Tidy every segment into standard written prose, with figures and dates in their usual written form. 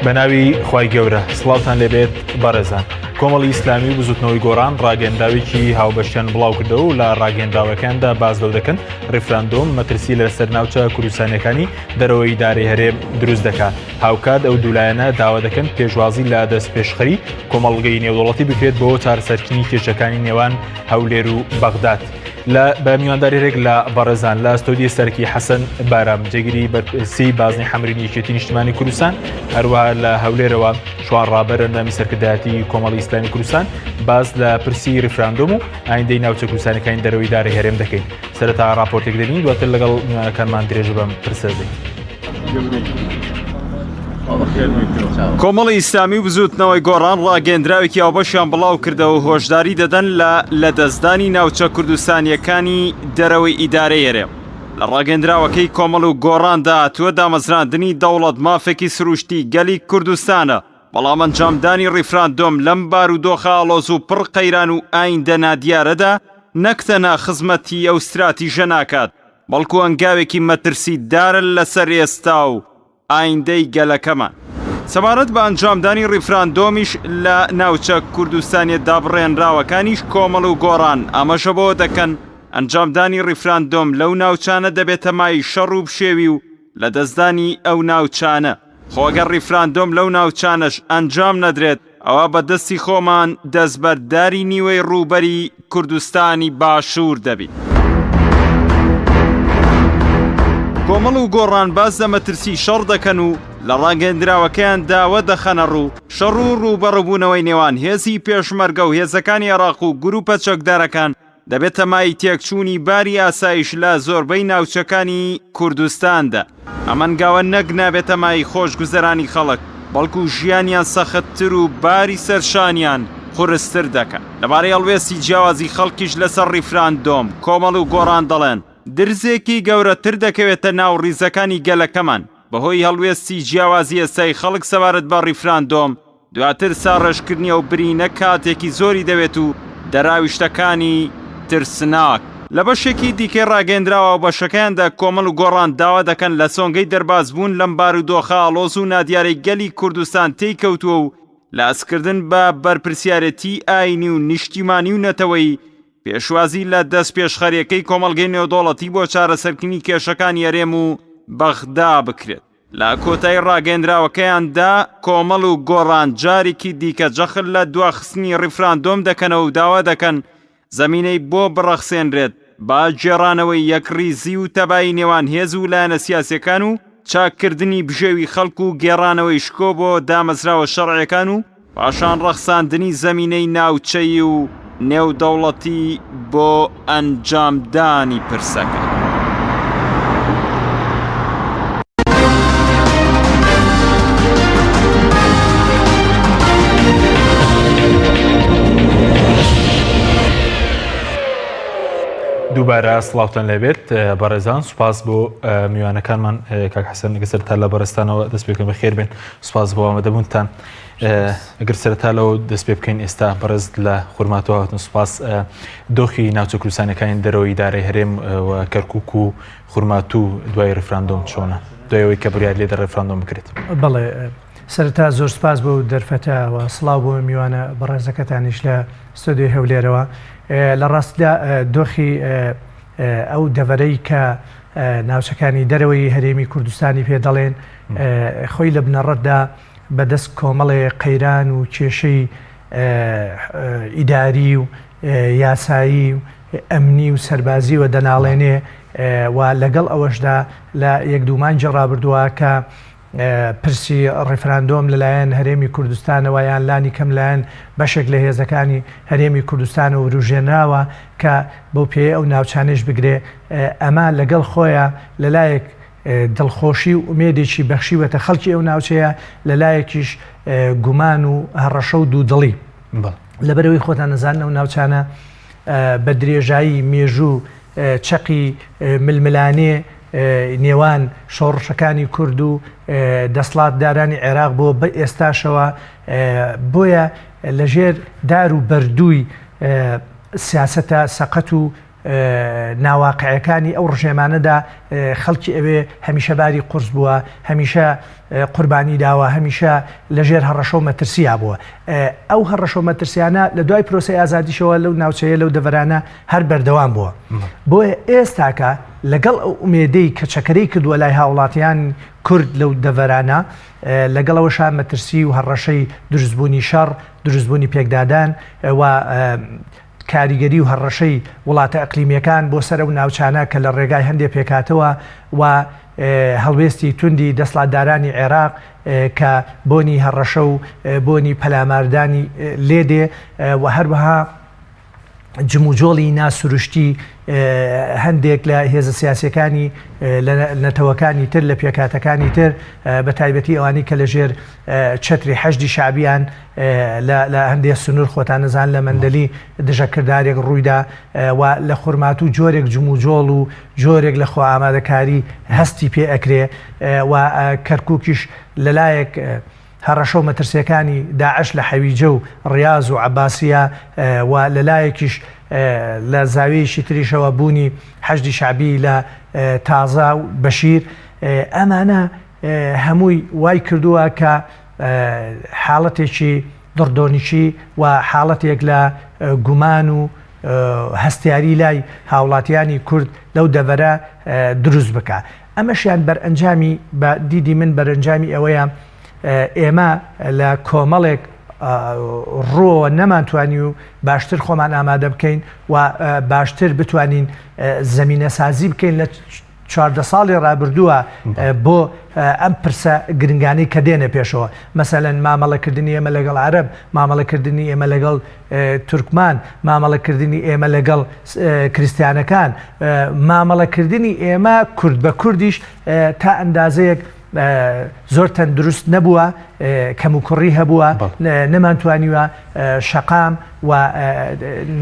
بە ناوی خوای گەورە سڵاوتان لێبێت بەڕێزان کۆمەڵی ئیسلامی و بزوتنەوەی گۆڕان ڕاگەنداوێکی هاوبەشیان بڵاو کردەوە و لە ڕاگەنداوەکاندا باز لەو دەکەن ڕیفراندۆم مەترسی لەسەر ناوچە کوردستانەکانی دەرەوەی ئیدارەی هەرێم دروست دەکات هاوکات ئەو دوولایەنە داوا دەکەن پێشوازی لە دەستپێشخەری کۆمەڵگەی نێودەوڵەتی بکرێت بۆ چارەسەرکردنی کێشەکانی نێوان هەولێر و بەغداد. لە بە میوانداریێک لە بەڕێزان لە ستۆدیۆی سەرەکی حەسەن بارام جێگیری بەرپرسی بازنەی حەمرینی یەکێتی نیشتمانی کوردستان هەروەها لە هەولێرەوە شوان ڕابەر ئەندامی سەرکردایەتی کۆمەڵی ئیسلامی کوردستان باس لە پرسی ریفراندۆم و ئایندەی ناوچە کوردستانەکانی دەرەوەی ئیدارەی هەرێم دەکەین سەرەتا راپۆرتێک دەبین دواتر لەگەڵ میوانەکانمان درێژە بەم پرسە دەین. کۆمەڵی ئیسلامی و بزووتنەوەی گۆڕان ڕاگەیەندراوێکی هاوبەشیان بڵاوکردەوە و هۆشداری دەدەن لە لەدەستدانی ناوچە کوردستانییەکانی دەرەوەی ئیدارەی هەرێم. لە ڕاگەیەندراوەکەی کۆمەڵ و گۆڕاندا هاتووە دامەزراندنی دەوڵەت مافێکی سروشتی گەلی کوردستانە، بەڵام ئەنجامدانی ڕیفراندۆم لەم بارودۆخە ئاڵۆز و پڕ قەیران و ئایندە نادیارەدا نەک تەنها خزمەتی ئەو ستراتیژە ناکات، بەڵکو هەنگاوێکی مەترسیدارە لەسەر ئێستا و ئایندەی گەلەکەمان. سەبارەت بە ئەنجامدانی ڕیفراندۆمیش لە ناوچە کوردستانیە دابڕێنراوەکانیش کۆمەڵ و گۆڕان ئاماژە بەوە دەکەن ئەنجامدانی ڕیفراندۆم لەو ناوچانە دەبێتە مایەی شەڕ و پشێوی و لەدەستدانی ئەو ناوچانە. خۆ گەر ڕیفراندۆم لەو ناوچانەش ئەنجام نەدرێت ئەوا بە دەستی خۆمان دەستبەرداری نیوەی ڕووبەری کوردستانی باشوور دەبین. کۆمەڵ و گۆڕان باس لە مەترسی شەڕ دەکەن و لە ڕاگەیەندراوەکەیان داوە دەخەنە ڕوو، شەڕ و ڕووبەڕووبوونەوەی نێوان هێزی پێشمەرگە و هێزەکانی عێراق و گرووپە چەکدارەکان دەبێتە مایەی تێکچوونی باری ئاسایش لە زۆربەی ناوچەکانی کوردستاندا. ئەم هەنگاوە نەک نابێتە مایەی خۆشگوزەرانی خەڵک، بەڵکو ژیانیان سەختتر و باری سەرشانیان قورستر دەکات. لەبارەی هەڵوێستی جیاوازی خەڵکیش لەسەر ڕیفراندۆم، کۆمەڵ و گۆڕان دەڵێن، درزێکی گەورەتر دەکەوێتە ناو ڕیزەکانی گەلەکەمان بەهۆی هەڵوێستی جیاوازی ئێستای خەڵک سەبارەت بە ڕیفراندۆم، دواتر ساڕێژکردنی ئەو برینە کاتێکی زۆری دەوێت و دەراویشتەکانی ترسناک. لە بەشێکی دیکەی ڕاگەیەندراوە هاوبەشەکەیاندا کۆمەڵ و گۆڕان داوا دەکەن لە سۆنگەی دەربازبوون لەم بارودۆخە ئاڵۆز و نادیارەی گەلی کوردستان تێی کەوتووە و لە هەستکردن بە بەرپرسیارێتیی ئایینی و نیشتیمانی و نەتەوەیی پێشوازی لە دەستپێشخەرییەکەی کۆمەڵگەی نێودەوڵەتی بۆ چارەسەرکردنی کێشەکانی هەرێم و بەغدا بکرێت. لە کۆتایی ڕاگەیەندراوەکەیاندا کۆمەڵ و گۆڕان جارێکی دیکە جەخت لە دواخستنی ڕیفراندۆم دەکەنەوە و داوا دەکەن زەمینەی بۆ بڕەخسێنرێت بە گێڕانەوەی یەکڕیزی و تەبایی نێوان هێز و لایەنە سیاسیەکان و چاککردنی بژێوی خەڵک و گێڕانەوەی شکۆ بۆ دامەزراوە شەرعیەکان و پاشان ڕەخساندنی زەمینەی ناوچەیی و نێودەوڵەتی بۆ ئەنجامدانی پرسەکە. دووبارە سڵاوتان لێبێت بەڕێزان سوپاس بۆ میوانەکانمان کاک حەسەن لەگە سەرتا لە بەڕێزتانەوە دەست پێکەم بەخێر بێن سوپاس بۆ ئامادەبوونتان. ئەگەر سەرەتا لەوە دەست پێ بکەین ئێستا بەڕێز لە خورماتەوە هاتن سوپاس دۆخی ناوچە کوردستانەکانی دەرەوەی ئیدارەی هەرێم و کەرکک و خورماتوو دوای ڕیفراندۆم چۆنە دوای ئەوەی کە بڕیار لێ دە ڕیفراندۆم بکرێت؟ بەڵێ سەرەتا زۆر سپاس بۆ دەرفەتە و سڵاو بۆ میوانە بەڕێزەکەتانیش لە ستۆدیۆی هەولێرەوە لە ڕاستیدا دۆخی ئەو دەڤەرەی کە ناوچەکانی دەرەوەی هەرێمی کوردستانی پێ دەڵێن خۆی لە بنەڕەتدا بەدەست کۆمەڵێ قەیران و کێشەی ئیداری و یاسایی و ئەمنی و سەربازیوە دەناڵێنێ و لەگەڵ ئەوەشدا لە یەک دوو مانگی ڕابردووە کە پرسی ڕیفراندۆم لەلایەن هەرێمی کوردستانەوە یان لانی کەم لایەن بەشێک لە هێزەکانی هەرێمی کوردستانەوە وروژێنراوە کە بەو پێیە ئەو ناوچانەیش بگرێ ئەمە لەگەڵ خۆیا لەلایەک دڵخۆشی و ئومێدێکی بەخشیوەتە خەڵکی ئەو ناوچەیە، لە لایەکیش گومان و هەڕەشە و دوودڵی. لەبەرئەوەی خۆتان ئەزانن ئەو ناوچانە بە درێژایی مێژوو چەقی ململانێ نێوان شۆڕشەکانی کورد و دەسڵاتدارانی عێراق بووە بە ئێستاشەوە، بۆیە لەژێر دار و بەردووی سیاسەتە سەقەت و. ناواقعەکانی ئەو ڕژێمانەدا خەڵکی ئەوێ هەمیشە باری قورس بووە، هەمیشە قوربانی داوە، هەمیشە لەژێر هەڕەشە و مەترسیا بووە. ئەو هەڕەشە و مەترسیانە لە دوای پرۆسەی ئازادیشەوە لەو ناوچەیە لەو دەڤەرانە هەر بەردەوام بووە. بۆیە ئێستاکە لەگەڵ ئەو ئومێدەی کە چەکەرەی کردووە لای هاوڵاتیان کورد لەو دەڤەرانە، لەگەڵ ئەوەشا مەترسی و هەڕەشەی دروستبوونی شەڕ، دروستبوونی پێکدادان و کاریگەری و هەڕەشەی وڵاتە ئەقلیمییەکان بۆ سەر ئەو ناوچانە کە لە ڕێگای هەندێ پێکهاتەوە و هەڵوێستی توندی دەسڵاتدارانی عێراق کە بۆنی هەڕەشە و بۆنی پەلاماردانی لێ دێ و هەروەها جموجۆڵی ناسروشتی هەندێک لە هێزە سیاسیەکانی لە نەتەوەکانی تر لە پێکهاتەکانی تر بە تایبەتی ئەوانەی کە لەژێر چەتری حەشدی شەعبیان لە هەندێک سنوور خۆتان نەزان لە مەندەلی دژەکردارێک ڕوویدا و لە خورماتوو جۆرێک جموجۆڵ و جۆرێک لە خۆ ئامادەکاری هەستی پێ ئەکرێ و کەرکووکیش لەلایەک هەڕەشە و مەترسیەکانی داعش لە حەویجە و ڕیاز و عەباسیە و لەلایەکیش لە زاویەیەکی تریشەوە بوونی حەشدی شەعبی لە تازە و بەشیر ئەمانە هەمووی وای کردووە کە حاڵەتێکی دڕدۆنیی و حاڵەتێک لە گومان و هەستیاری لای هاوڵاتیانی کورد لەو دەڤەرە دروست بکا. ئەمەشیان بەرئەنجامی بە دیدی من بەرەنجامی ئەوەیە ئێمە لە کۆمەڵێک ڕووەوە نەمانتوانی و باشتر خۆمان ئامادە بکەین و باشتر بتوانین زەمینەسازی بکەین لە 14 ساڵی ڕابردووە بۆ ئەم پرسە گرنگانەی کە دێنە پێشەوە مەسەلەن مامەڵەکردنی ئێمە لەگەڵ عەرەب مامەڵەکردنی ئێمە لەگەڵ تورکمان، مامەڵەکردنی ئێمە لەگەڵ کریستیانەکان، مامەڵەکردنی ئێمە کورد بە کوردیش تا ئەندازەیەک زۆر تەندروست نەبووە، کەموکوڕی هەبووە، نەمانتوانیوە شەقام و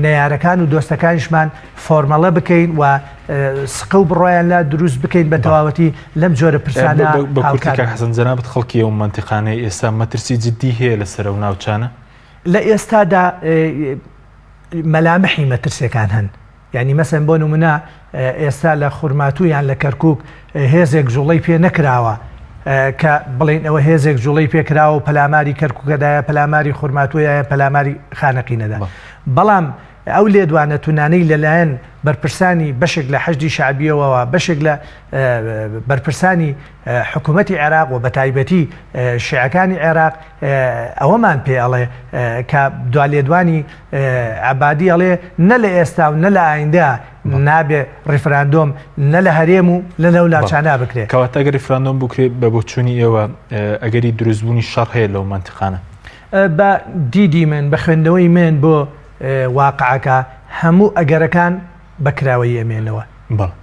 نەیارەکان و دۆستەکانیشمان فۆرمەڵە بکەین و سقە و بڕوایان لا دروست بکەین بە تەواوەتی لەم جۆرە پرسانە. بە کورتی کاک حەسەن جەنابت خەڵکی ئەو مەنتیقانەی ئێستا مەترسی جدی هەیە لەسەر ئەو ناوچانە؟ لە ئێستادا مەلامحی مەترسیەکان هەن یعنی مەسەن بۆ نمونە ئێستا لە خورماتوو یان لە کەرکک هێزێک جوڵەی پێ نەکراوە کە بڵین ئەوە هێزێک جوڵەی پێکراوە و پەلاماری کەرککەدایە پەلاماری خورماتوویە پەلاماری خانەقینەدا بەڵام ئەو لێدوانە تونانەی لەلایەن بەرپرسانی بەشێک لە حەشدی شەعبییەوە و بەشێک لە بەرپرسانی حکوومەتی عێراق و بەتایبەتی شیعەکانی عێراق ئەوەمان پێ ئەڵێ کە دوا لێدوانی عەبادی ئەڵێ نە لە ئێستا و نە لە ئایندە نابێ ڕیفراندۆم نە لە هەرێم و لە لەو ناوچانە بکرێ. کەواتە ئەگەر ڕیفراندۆم بکرێ بە بۆچوونی ئێوە ئەگەری دروستبوونی شەڕ هەیە لەو مەنتیقانە؟ بە دیدی من، بە خوێندنەوەی من بۆ واقعەکە هەموو ئەگەرەکان بە کراوەیی ئەمێنەوە. بەڵێ.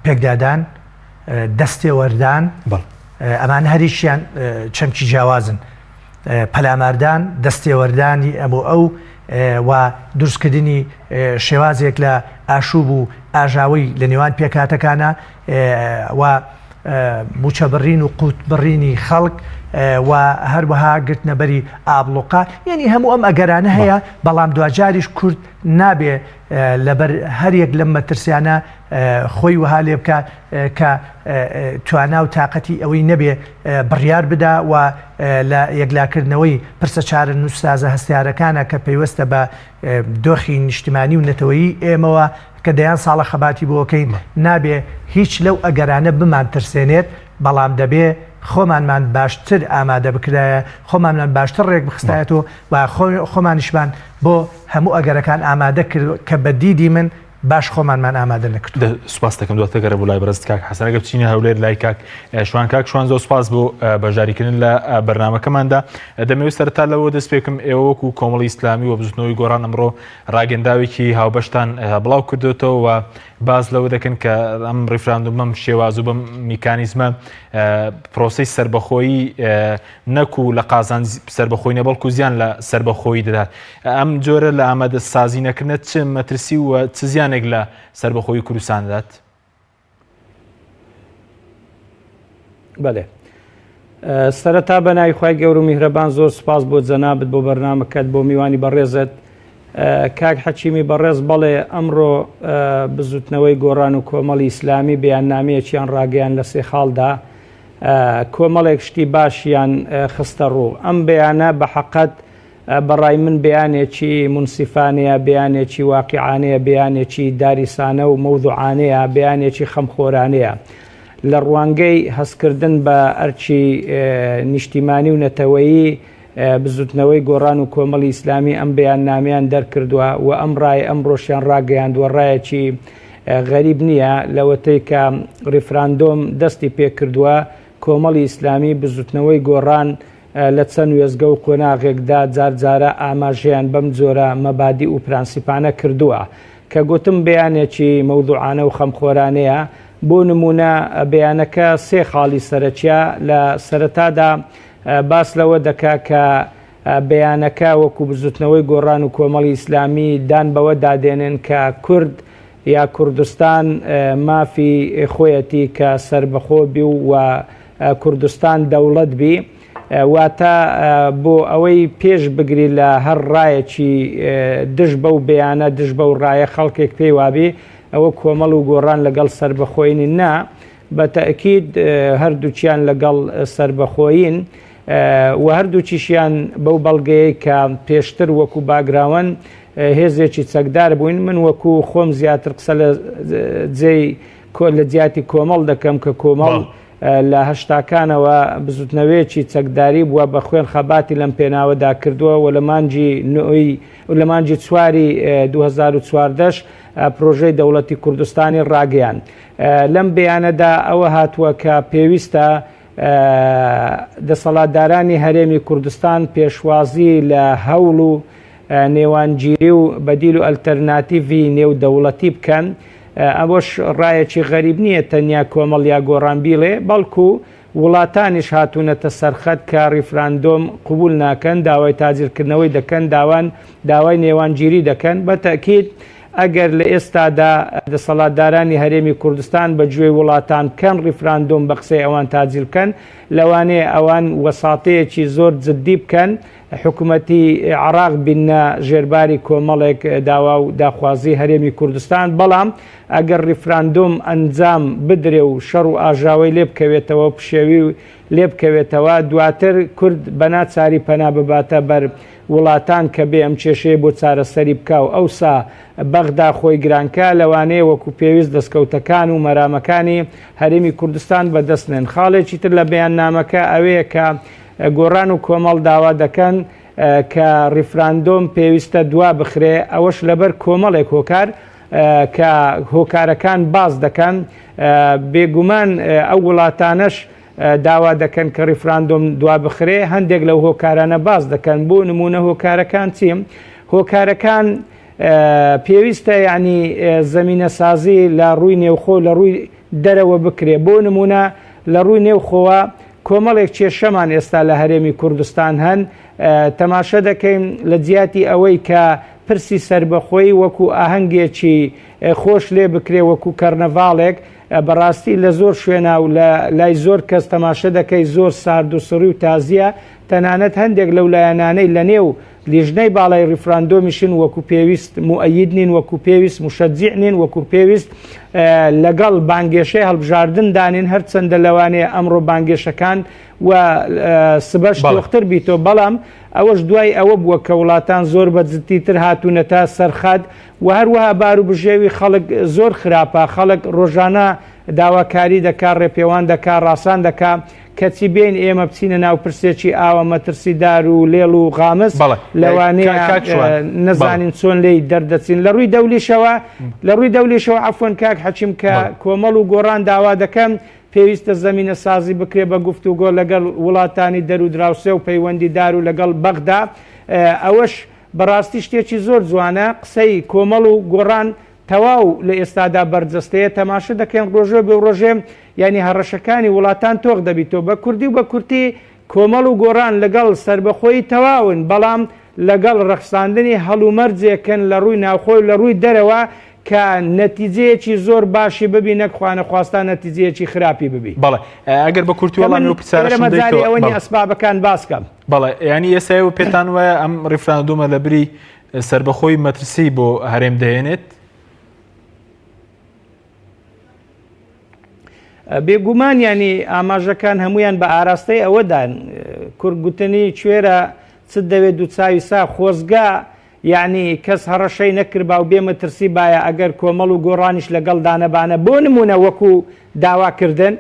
پێکدادان، دەستێوەردان، ئەمانە هەریکیان چەمکی جیاوازن. پەلاماردان، دەستێوەردانی ئەم و ئەو و دروستکردنی شێوازێک لە ئاشوب و ئاژاوەی لە نێوان پێکهاتەکانە و مووچەبڕین و قوتبڕینی خەڵک و هەروەها گرتنەبەری ئابڵوقە، یەنی هەموو ئەم ئەگەرانە هەیە، بەڵام دواجاریش کورد نابێ لەبەر هەریەک لەم مەترسیانە خۆی وەها لێ بکا کە توانا و تاقەتی ئەوەی نەبێ بڕیار بدا و لە یەکلاکردنەوەی پرسە چارەنووسسازە هەستیارەکانە کە پەیوەستە بە دۆخی نیشتمانی و نەتەوەیی ئێمەوە کە دەیان ساڵە خەباتی بۆ ئەکەین، نابێ هیچ لەو ئەگەرانە بمانترسێنێت، بەڵام دەبێ خۆمانمان باشتر ئامادە بکردایە، خۆمانمان باشتر ڕێکبخستایەتەوە و خۆمانیشمان بۆ هەموو ئەگەرەکان ئامادە کرد کە بە دیدی من باش خۆمانمان ئامادە نەکردووە. سوپاست دەکەم دواتر گەڕێ بۆ لای بەڕێزت کاک حەسەن ئەگەر بچینە هەولێر لای کاک شوان کاک شوان زۆر سوپاس بۆ بەشداریکردن لە بەرنامەکەماندا دەمەوێت سەرەتا لەوە دەست پێکم ئێوە وەکو کۆمەڵی ئیسلامی و بزوتنەوەی گۆڕان ئەمڕۆ ڕاگەنداوێکی هاوبەشتان بڵاو کردوێتەوە و باس لەوە دەکەن کە ئەم ڕیفراندومەم شێواز و بەم میکانیزمە پرۆسی سربەخۆیی نەکو لە قازان سربەخۆی نە بەڵکو زیان لە سربەخۆیی دەدات ئەم جۆرە لە ئامادە سازی نەکردنە چ مەترسی و چ زیانێک لە سربەخۆیی کوردستان دەدات؟ بەێ سەرەتا بە ناوی خوای گەورە و میهرەبان زۆر سوپاس بۆ جەنابت بۆ بەرنامەکەت بۆ میوانی بەڕێزت. کاک حەکیمی بەڕێز بەڵێ ئەمڕۆ بزوتنەوەی گۆڕان و کۆمەڵی ئیسلامی بەیاننامەیەکیان ڕاگەیان لە سێ خاڵدا کۆمەڵێک شتی باشیان خستە ڕوو ئەم بەیانە بە حەقەت بەڕای من بەیانێکی مونسیفانەیە بەیانێکی واقیعانەیە بەیانێکی داریسانە و مەوزوعانەیە بەیانێکی خەمخۆرانەیە لە ڕوانگەی هەستکردن بە ئەرکی نیشتیمانی و نەتەوەیی بزوتنەوەی گۆڕان و کۆمەڵی ئیسلامی ئەم بەیاننامەیان دەرکردووە و ئەم ڕای ئەمڕۆشیان ڕاگەیاندووە ڕایەکی غەریب نییە لەوەتەی کە ڕیفراندۆم دەستی پێکردووە کۆمەڵی ئیسلامی بزوتنەوەی گۆڕان لە چەند وێستگە و قۆناغێکدا جارجارە ئاماژەیان بەم جۆرە مەبادی و پرەنسیپانە کردووە کە گوتم بەیانێکی مەوزوعانە و خەمخۆرانەیە بۆ نمونە بەیانەکە سێ خاڵی سەرەکیە لە سەرەتادا باس لەوە دەکا کە بەیانەکە وەکو بزوتنەوەی گۆڕان و کۆمەڵی ئیسلامی دان بەوە دادێنن کە کورد یا کوردستان مافی خۆیەتی کە سەربەخۆ بی و کوردستان دەوڵەت بی واتە بۆ ئەوەی پێش بگری لە هەر ڕایەکی دژ بەو بەیانە دژ بەو ڕایە خەڵکێک پێی وابی ئەوە کۆمەڵ و گۆڕان لەگەڵ سەربەخۆینی نا بە تەئکید هەردووکیان لەگەڵ سەربەخۆیین و هەردووکیشیان بەو بەڵگەیەی کە پێشتر وەکو باگراوەند هێزێکی چەکدار بووین من وەکو خۆم زیاتر قسە لە جێی لە جیاتی کۆمەڵ دەکەم کە کۆمەڵ لە هەشتاکانەوە بزوتنەوەیەکی چەکداری بووە بە خوێن خەباتی لەم پێناوەدا کردووە و لە مانگی نۆی لە مانگی چواری 2014 پرۆژەی دەوڵەتی کوردستانی ڕاگەیاند. لەم بەیانەدا ئەوە هاتووە کە پێویستە دەسەڵاتدارانی هەرێمی کوردستان پێشوازی لە هەوڵ و نێوانگیری و بەدیل و ئەلتەرناتیڤی نێودەوڵەتی بکەن. ئەوەش ڕایەکی غەریب نییە تەنیا کۆمەڵ یا گۆڕان بیڵێ، بەڵکو وڵاتانیش هاتوونەتە سەرخەت کە ڕیفراندۆم قبول ناکەن، داوای تاجیلکردنەوەی دەکەن، داوان داوای نێوانگیری دەکەن. بە تەئکید ئەگەر لە ئێستادا دەسەڵاتدارانی هەرێمی کوردستان بە گوێی وڵاتان بکەن ڕیفراندۆم بە قسەی ئەوان تاجیل بکەن، لەوانەیە ئەوان وەساتەیەکی زۆر جدی بکەن، حکومەتی عێراق بیننە ژێرباری کۆمەڵێک داوا و داخوازی هەرێمی کوردستان، بەڵام ئەگەر ڕیفراندۆم ئەنجام بدرێ و شەڕ و ئاژاوەی لێ بکەوێتەوە و پشێوی لێ بکەوێتەوە، دواتر کورد بەناچاری پەنا بباتە بەر وڵاتان کە بێ ئەم کێشەیە بۆ چارەسەری بکا و ئەوسا بەغدا خۆی گرانکا، لەوانەیە وەکو پێویست دەستکەوتەکان و مەرامەکانی هەرێمی کوردستان بەدەست نێن. خاڵێکی تر لە بەیاننامەکە ئەوەیە کە گۆڕان و کۆمەڵ داوا دەکەن کە ڕیفراندۆم پێویستە دوا بخرێ، ئەوەش لەبەر کۆمەڵێک هۆکار کە هۆکارەکان باس دەکەن، بێگومان ئەو وڵاتانەش داوا دەکەن کە ڕیفراندۆم دوا بخرێ، هەندێک لەو هۆکارانە باس دەکەن، بۆ نموونە هۆکارەکان چین؟ هۆکارەکان پێویستە یعنی زەمینەسازی لە ڕووی نێوخۆ لە ڕووی دەرەوە بکرێ، بۆ نموونە لە ڕووی نێوخۆوە کۆمەڵێک کێشەمان ئێستا لە هەرێمی کوردستان هەن، تەماشە دەکەین لە جیاتی ئەوەی کە پرسی سەربەخۆیی وەکو ئاهەنگێکی خۆش لێ بکرێ وەکو کەرنەڤاڵێک، بەڕاستی لە زۆر شوێنا و لە لای زۆر کەس تەماشە دەکەی زۆر سارد و سڕی و تازیە، تەنانەت هەندێک لەو لایەنانەی لە نێو لیژنەی باڵای ڕیفراندۆمیشن وەکو پێویست موئەید نین، وەکو پێویست موشەجیع نین، وەکو پێویست لەگەڵ بانگێشەی هەڵبژاردن دانین، هەرچەندە لەوانەیە ئەمڕۆ بانگێشەکان و سبەش تۆختر بیتۆ، بەڵام ئەوەش دوای ئەوە بووە کە وڵاتان زۆر بە جددیتر هاتوونەتە سەرخەت و هەروەها باروبژێوی خەڵک زۆر خراپە، خەڵک ڕۆژانە داواکاری دەکا، ڕێپێوان دەکا، ڕاسان دەکا، کەچی بێین ئێمە بچینە ناو پرسێکی ئاوا مەترسیدار و لێڵ و غامز، لەوانەیە نەزانین چۆن لێی دەردەچین. لە ڕووی دەولیشەوە، لە ڕووی دەولیشەوە عەفوەن کاک حەکیم کە کۆمەڵ و گۆڕان داوا دەکەن پێویستە زەمینەسازی بکرێ بە گفتوگۆ لەگەڵ وڵاتانی دەرودراوسێ و پەیوەندیدار و لەگەڵ بەغدا، ئەوەش بەڕاستی شتێکی زۆر جوانە، قسەی کۆمەڵ و گۆڕان تەواو لە ئێستادا بەرجەستەیە، تەماشە دەکەین ڕۆژێ بۆ ڕۆژێ یانی هەڕەشەکانی وڵاتان تۆخ دەبیتەوە، بە کوردی و بە کورتی کۆمەڵ و گۆڕان لەگەڵ سەربەخۆیی تەواون، بەڵام لەگەڵ ڕەخساندنی هەڵومەرجێکن لە ڕووی ناوخۆ و لە ڕووی دەرەوە کە نەتیجەیەکی زۆر باشی ببی نەک خوانەخواستە نەتیجەیەکی خراپی ببی. بەڵێ ئەگەر بە کورتی کە من وەڵامی ئەو لێرە پرسیارەشم مەجالی دەیتەوە ئەوە نیە بەڵێ. ئەسبابەکان باس کەم. بەڵێ یانی ئێستا ئێوە پێتان وایە ئەم ڕیفراندۆمە لە بری سەربەخۆی مەترسی بۆ هەرێم دەهێنێت؟ بێگومان یانی ئاماژەکان هەمویان بە ئاراستەی ئەوەدان کورد گوتنی کوێرە چت دەوێت دووچوی سا خۆزگە یعنی کەس هەڕەشەی نەکردبا و بێ مەترسی بایە ئەگەر کۆمەڵ و گۆڕانیش لەگەڵ دانەبانە بۆ نمونە وەکو داواکردن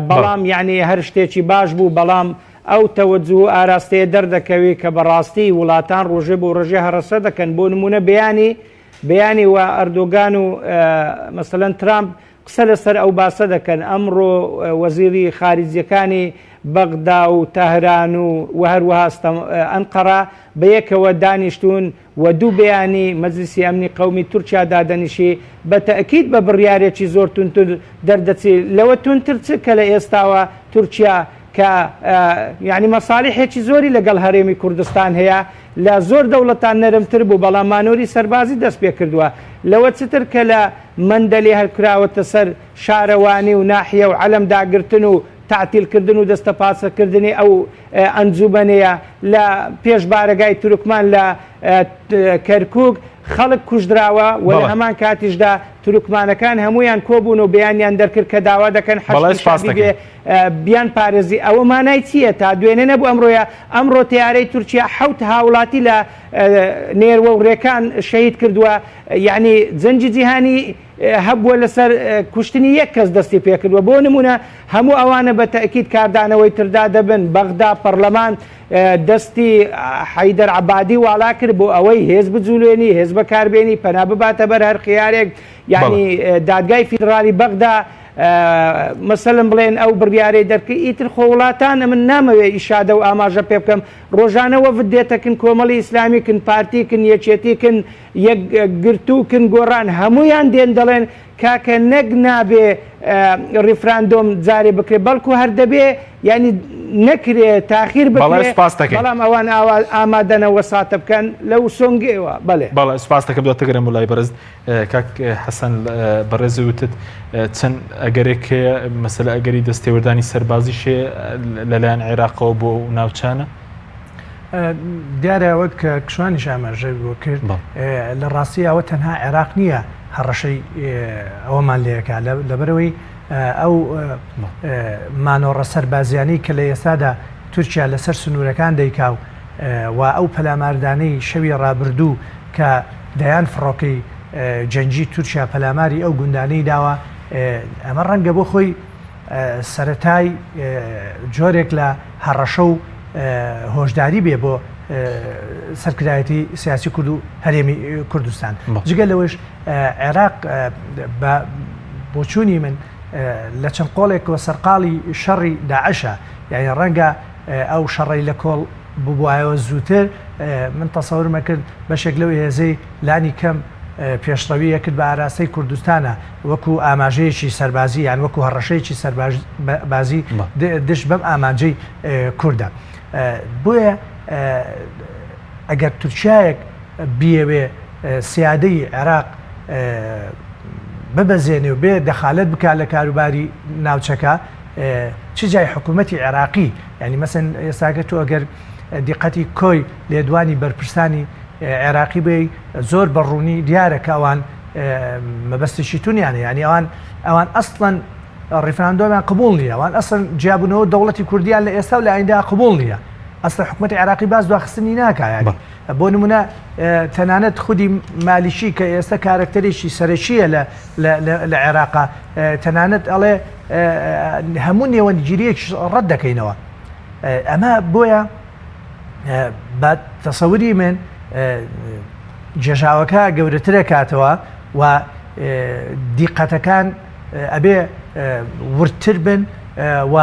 بەڵام یعنی هەر شتێکی باش بوو بەڵام ئەو تەوەجه و ئاراستەیە دەردەکەوی کە بەڕاستی وڵاتان ڕۆژێ بۆ ڕۆژێ هەڕەسە دەکەن بۆ نمونە بەیانی بەیانی و ئەردۆگان و مەسەلەن ترامپ قسە لەسەر ئەو باسە دەکەن، ئەمڕۆ وەزیری خاریجیەکانی بەغدا و تەهران و و هەروەها ئەنقەرە بەیەکەوە دانیشتوون و دوو بەیانی مەجلیسی ئەمنی قەومی تورکیا دادەنیشی بە تەئکید بە بڕیارێکی زۆر توندتر دەردەچی لەوە توندتر چ کە لە ئێستاوە تورکیا کە یانی مەسالیحێکی زۆری لەگەڵ هەرێمی کوردستان هەیە لە زۆر دەوڵەتان نەرمتر بوو، بەڵام مانۆری سەربازی دەست پێکردووە. لەوە چتر کە لە مەندەلی هەلکراوەتە سەر شارەوانی و ناحیە و عەلەم داگرتن و تەعتیل کردن و دەستەپاچەکردنی ئەو ئەنجومەنەیە لە پێش بارەگای تورکمان لە کەرکوک خەڵک کوژدراوە و لە هەمان کاتیشدا تورکمانەکان هەموویان کۆبوون و بەیانیان دەرکرد کە داوا دەکەن حەشدی شەعبی بێ بیان پارێزی ئەوە مانای چییە تا دوێنێ نەبوو ئەمڕۆیە ئەمڕۆ تەیارەی تورکیا حەوت هاوڵاتی لە نێروە و ڕێکان شەهید کردووە یعنی جەنگی جیهانی هەبووە لەسەر کوشتنی یەک کەس دەستی پێکردووە بۆ نمونە هەموو ئەوانە بە تەئکید کاردانەوەی تردا دەبن بەغدا پەرلەمان دەستی حەیدەر عەبادی واڵا کرد بۆ ئەوەی هێز بجولێنی هێز بەکاربێنی پەنا بباتە بەر هەر خیارێک یعنی دادگای فیدرالی بەغدا مەسەلەن بڵێن ئەو بڕیارەی دەرکرد ئیتر خۆ وڵاتان ئەمن نامەوێ ئیشادە و ئاماژە پێ بکەم ڕۆژانە وەفد دێتە کن کۆمەڵی ئیسلامی کن پارتی کن یەکێتی کن یەکگرتوو کن گۆڕان هەموویان دێن دەڵێن کاکە نەک نابێ ڕیفراندۆم جارێ بکرێ بەڵکو هەر دەبێ یعنی نەکرێ تاخیر بەڵێ بکرێ سپاس دەکەین. بەڵام ئەوان ئاوا ئامادەنە وەساتە بکەن لەو سۆنگەوە بەڵێ. بەڵێ سپاس دەکەم دواتر گەرم بۆ لای بەڕێز کاک حەسەن بەڕێز وتت چەند ئەگەرێک هەیە مەسەلە ئەگەری دەستێوەردانی سەربازیش هەیە لەلایەن عێراقەوە بۆ ئەو ناوچانە؟ دیارە وەک کە کشوانیش ئاماژەی بۆ کرد لە ڕاستی ئەوە تەنها عێراق نییە هەڕەشەی ئەوەمان لێکا لەبەرەوەی ئەو مانۆڕە سەربازیانی کە لە ئێستادا تورکیا لەسەر سنوورەکان دەیکا و و ئەو پەلاماردانەی شەوی ڕابردوو کە دەیان فڕۆکەی جەنگی تورکیا پەلاماری ئەو گوندانەی داوە، ئەمە ڕەنگە بۆ خۆی سەرەتای جۆرێک لە هەڕەشە و هۆشداری بێ بۆ سەرکردایەتی سیاسی کورد و هەرێمی کوردستان. جگە لەوەش عێراق بە بۆچوونی من لە چەند قۆڵێکەوە سەرقاڵی شەڕی داعشە، یانی ڕەنگە ئەو شەڕەی لە کۆڵ ببوایەوە زووتر من تەسەورم ئەکرد بەشێک لەو هێزەی لانی کەم پێشڕەوی ئەکرد بە ئاراستەی کوردستانە وەکو ئاماژەیەکی سەربازی یان وەکو هەڕەشەیەکی سەربازی دژ بەم ئامانجەی کوردە بۆیە ئەگەر تورکیایەک بیەوێ سیادەی عێراق ببەزێنێ و بێ دەخالەت بکات لە کاروباری ناوچەکە چ جای حکوومەتی عێراقی یانی مەسەن ئێستاکە تۆ ئەگەر دیقەتی کۆی لێدوانی بەرپرسانی عێراقی بێی زۆر بە ڕوونی دیارە کە ئەوان مەبەستێکی تونیانە یانی ئەوان ئەوان ئەسڵەن ڕیفراندۆمیان قبول نییە ئەوان ئەسڵەن جیابوونەوە دەوڵەتی کوردیان لە ئێستا و لە ئایندە قبول نییە ئەسڵە حکوومەتی عێراقی باس دواخستنی ناکا یانی بۆ نمونە تەنانەت خودی مالیکی کە ئێستا کارەکتەرێکی سەرەکییە لە لە عێراقا تەنانەت ئەڵێ هەموو نێوەندگیریەکیش ڕەت دەکەینەوە ئەمە بۆیە بە تەسەوری من جێژاوەکە گەورەترە کاتەوە و دیقەتەکان ئەبێ وردتر بن و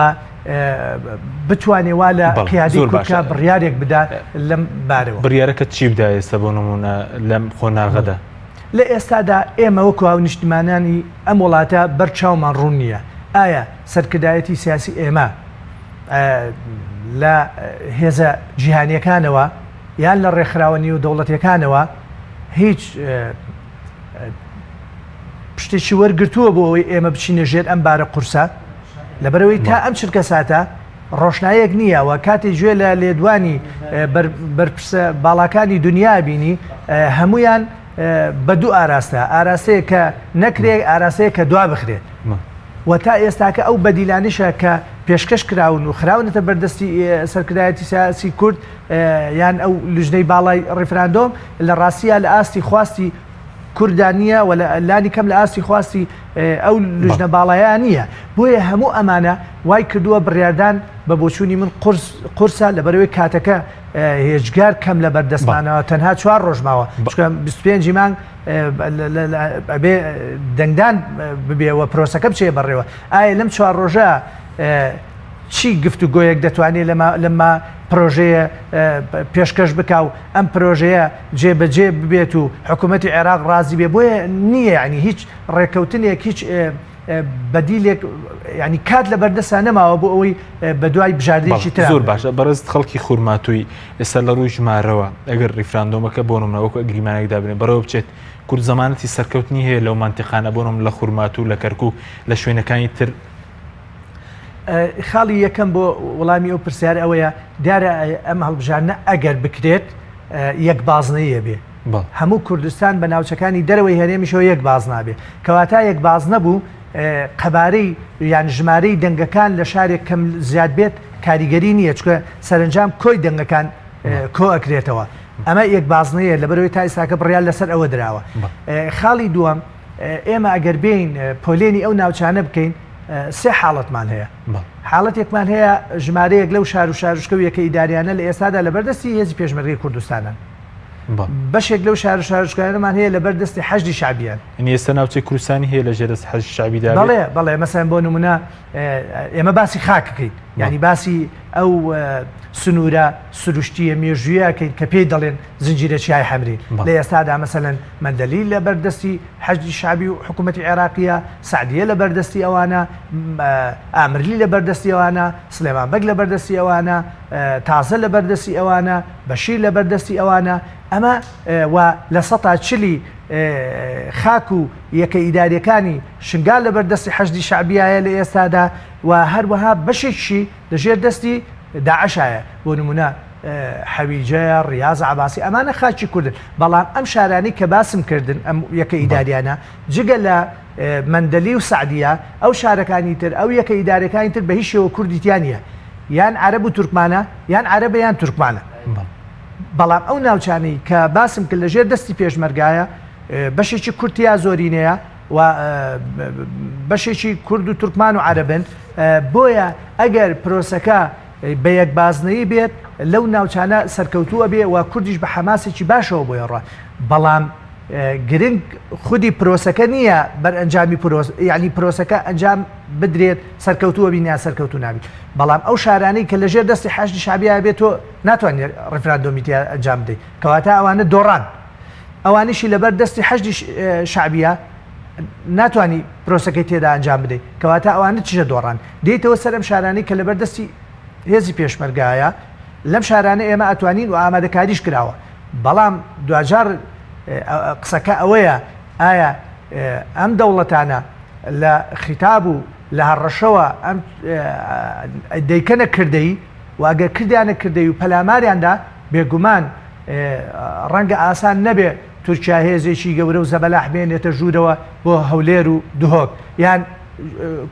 بتوانێ وا لە قیادی کورکا بڕیارێک بدا لەم بارەوە. بڕیارەکە چی بدا ئێستا بۆ نمونە لەم قۆناغەدا؟ لە ئێستادا ئێمە وەکو هاونیشتمانانی ئەم وڵاتە بەر چاومان ڕوون نییە ئایا سەرکردایەتی سیاسی ئێمە لە هێزە جیهانیەکانەوە یان لە ڕێکخراوە نیودەوڵەتیەکانەوە هیچ. پشتێکی وەرگرتووە بۆ ئەوەی ئێمە بچینە ژێر ئەم بارە قورسە؟ لەبەرئەوەی تا ئەم چرکەساتە ڕۆشنایەک نییە و کاتێ گوێ لە لێدوانی بەرپرسە باڵاکانی دنیا بینی هەمویان بە دوو ئاراستە ئاراستەیە کە نەکرێت ئاراستەیە کە دوا بخرێت و تا ئێستاکە ئەو بەدیلانیشە کە پێشکەش کراون و خراونەتە بەردەستی سەرکردایەتی سیاسی کورد یان ئەو لجنەی باڵای ڕیفراندۆم لە ڕاستیە لە ئاستی خواستی کوردا نییە و لانی کەم لە ئاستی خواستی ئەو لجنە باڵایە نییە. بۆیە هەموو ئەمانە وای کردووە بڕیاردان بە بۆچوونی من قورس قورسە لەبەرئەوەی کاتەکە هێجگار کەم لە بەردەستمانەوە تەنها چوار ڕۆژ ماوە چونکە 25 مانگ ئەبێ دەنگدان ببێ و پرۆسەکە بچێ بەڕێوە ئایا لەم چوار ڕۆژە چی گفتوگۆیەک دەتوانێت لەمە پرۆژەیە پێشکەش بکا و ئەم پرۆژەیە جێبەجێ ببێت و حکوومەتی عێراق ڕازی بێ بۆیە نییە ینی هیچ ڕێککەوتنێک هیچ بەدیلێک ینی کات لە بەردەسا نەماوە بۆ ئەوەی بە دوای بژاردەیەکی تر زۆر باشە بەڕێز خەڵکی خورماتووی ئێستا لە ڕووی ژمارەوە ئەگەر ڕیفراندۆمەکە بۆ نمونە وەکو ئەگریمانێک دابنێ بەڕێوە بچێت کورد زەمانەتی سەرکەوتنی هەیە لەو مەنتیقانە بۆ نمونە لە خورماتوو لە کەرکوک لە شوێنەکانی تر خاڵی یەکەم بۆ وەڵامی ئەو پرسیارە ئەوەیە دیارە ئەم هەڵبژاردنە ئەگەر بکرێت یەک بازنەیە بێ هەموو کوردستان بە ناوچەکانی دەرەوەی هەرێمیشەوە یەک بازنە بێ کەواتە یەک بازنە بوو قەبارەی یان ژمارەی دەنگەکان لە شارێک کەم زیاد بێت کاریگەری نییە چکە سەرنجام کۆی دەنگەکان کۆ ئەکرێتەوە ئەمە یەک بازنەیە لەبەرەوەی تا ئیستاکە بڕیار لەسەر ئەوە دراوە خاڵی دووەم ئێمە ئەگەر بێین پۆلێنی ئەو ناوچانە بکەین سێ حاڵەتمان هەیە حاڵەتێکمان هەیە ژمارەیەک لەو شار و شارشکە و یەکە ئیداریانە لە ئێستادا لە بەردەستی هێزی پێشمەرگەی کوردستانن بەشێک لەو شار و شارشکانەمان هەیە لە بەردەستی حەشدی شعبیان ئێستا ناوچەی کوردستانی هەیە لە ژێر دەست حەشدی شعبیدا بەڵێ بەڵێ مەسەن بۆ نمونە ئێمە باسی خاکەکەین یعنی باسی ئەو سنوورە سروشتیە مێژوویەکەین کە پێی دەڵێن زنجیرە چیای حەمرین لە ئێستادا مەسەلەن مەندەلی لە بەردەستی حەشدی شەعبی و حکوومەتی عێراقیە، سەعدیە لە بەردەستی ئەوانە، ئامرلی لە بەردەستی ئەوانە، سلێمان بەگ لە بەردەستی ئەوانە، تازە لە بەردەستی ئەوانە، بەشیر لە بەردەستی ئەوانە، ئەمە و لە سەتا چلی خاک و یەکە ئیداریەکانی شنگال لە بەردەستی حەشدی شەعبیایە لە ئێستادا و هەروەها بەشێکیشی لە ژێر دەستی داعشایە بۆ نمونە حەویجە، ڕیاز عەباسی ئەمانە خاکی کوردن، بەڵام ئەم شارانەی کە باسم کردن ئەم یەکە ئیداریانە جگە لە مەندەلی و سەعدیە ئەو شارەکانی تر ئەو یەکە ئیدارەکانی تر بە هیچ شێوە کوردی تیا نییە یان عەرەب و تورکمانە یان عەرەبە یان تورکمانە بەڵام ئەو ناوچانەی کە باسم کرد لە ژێر دەستی پێشمەرگایە بەشێکی کورد تیا زۆرینەیە و بەشێکی کورد و تورکمان و عەرەبن بۆیە ئەگەر پرۆسەکە بە یەک بازنەیی بێت لەو ناوچانە سەرکەوتوو ئەبێ و کوردیش بە حەماسێکی باشەوە بۆی ئەڕوا بەڵام گرنگ خودی پرۆسەکە نییە بەرئەنجامی پرۆس یعنی پرۆسەکە ئەنجام بدرێت سەرکەوتووە بین یان سەرکەوتوو نابیت بەڵام ئەو شارانەی کە لەژێر دەستی حەشدی شەعبیا بێت تۆ ناتوانێت ڕیفراندۆمی تیا ئەنجام بدەیت کەواتە ئەوانە دۆڕان ئەوانیشی لەبەر دەستی حەشدی شەعبیە ناتوانی پرۆسەکەی تێدا ئەنجام بدەیت کەواتە ئەوانە چژە دۆڕان دێیتەوە سەر ئەم شارانەی کە لەبەر دەستی هێزی پێشمەرگایە لەم شارانە ئێمە ئەتوانین و ئامادەکاریش کراوە بەڵام دواجار قسەکە ئەوەیە ئایا ئەم دەوڵەتانە لە خیتاب و لە هەڕەشەوە ئەم دەیکەنە کردەی و ئەگەر کردیانە کردەی و پەلاماریاندا بێگومان ڕەنگە ئاسان نەبێ تورکیا هێزێکی گەورە و زەبەلاح بێنێتە ژوورەوە بۆ هەولێر و دهۆک یان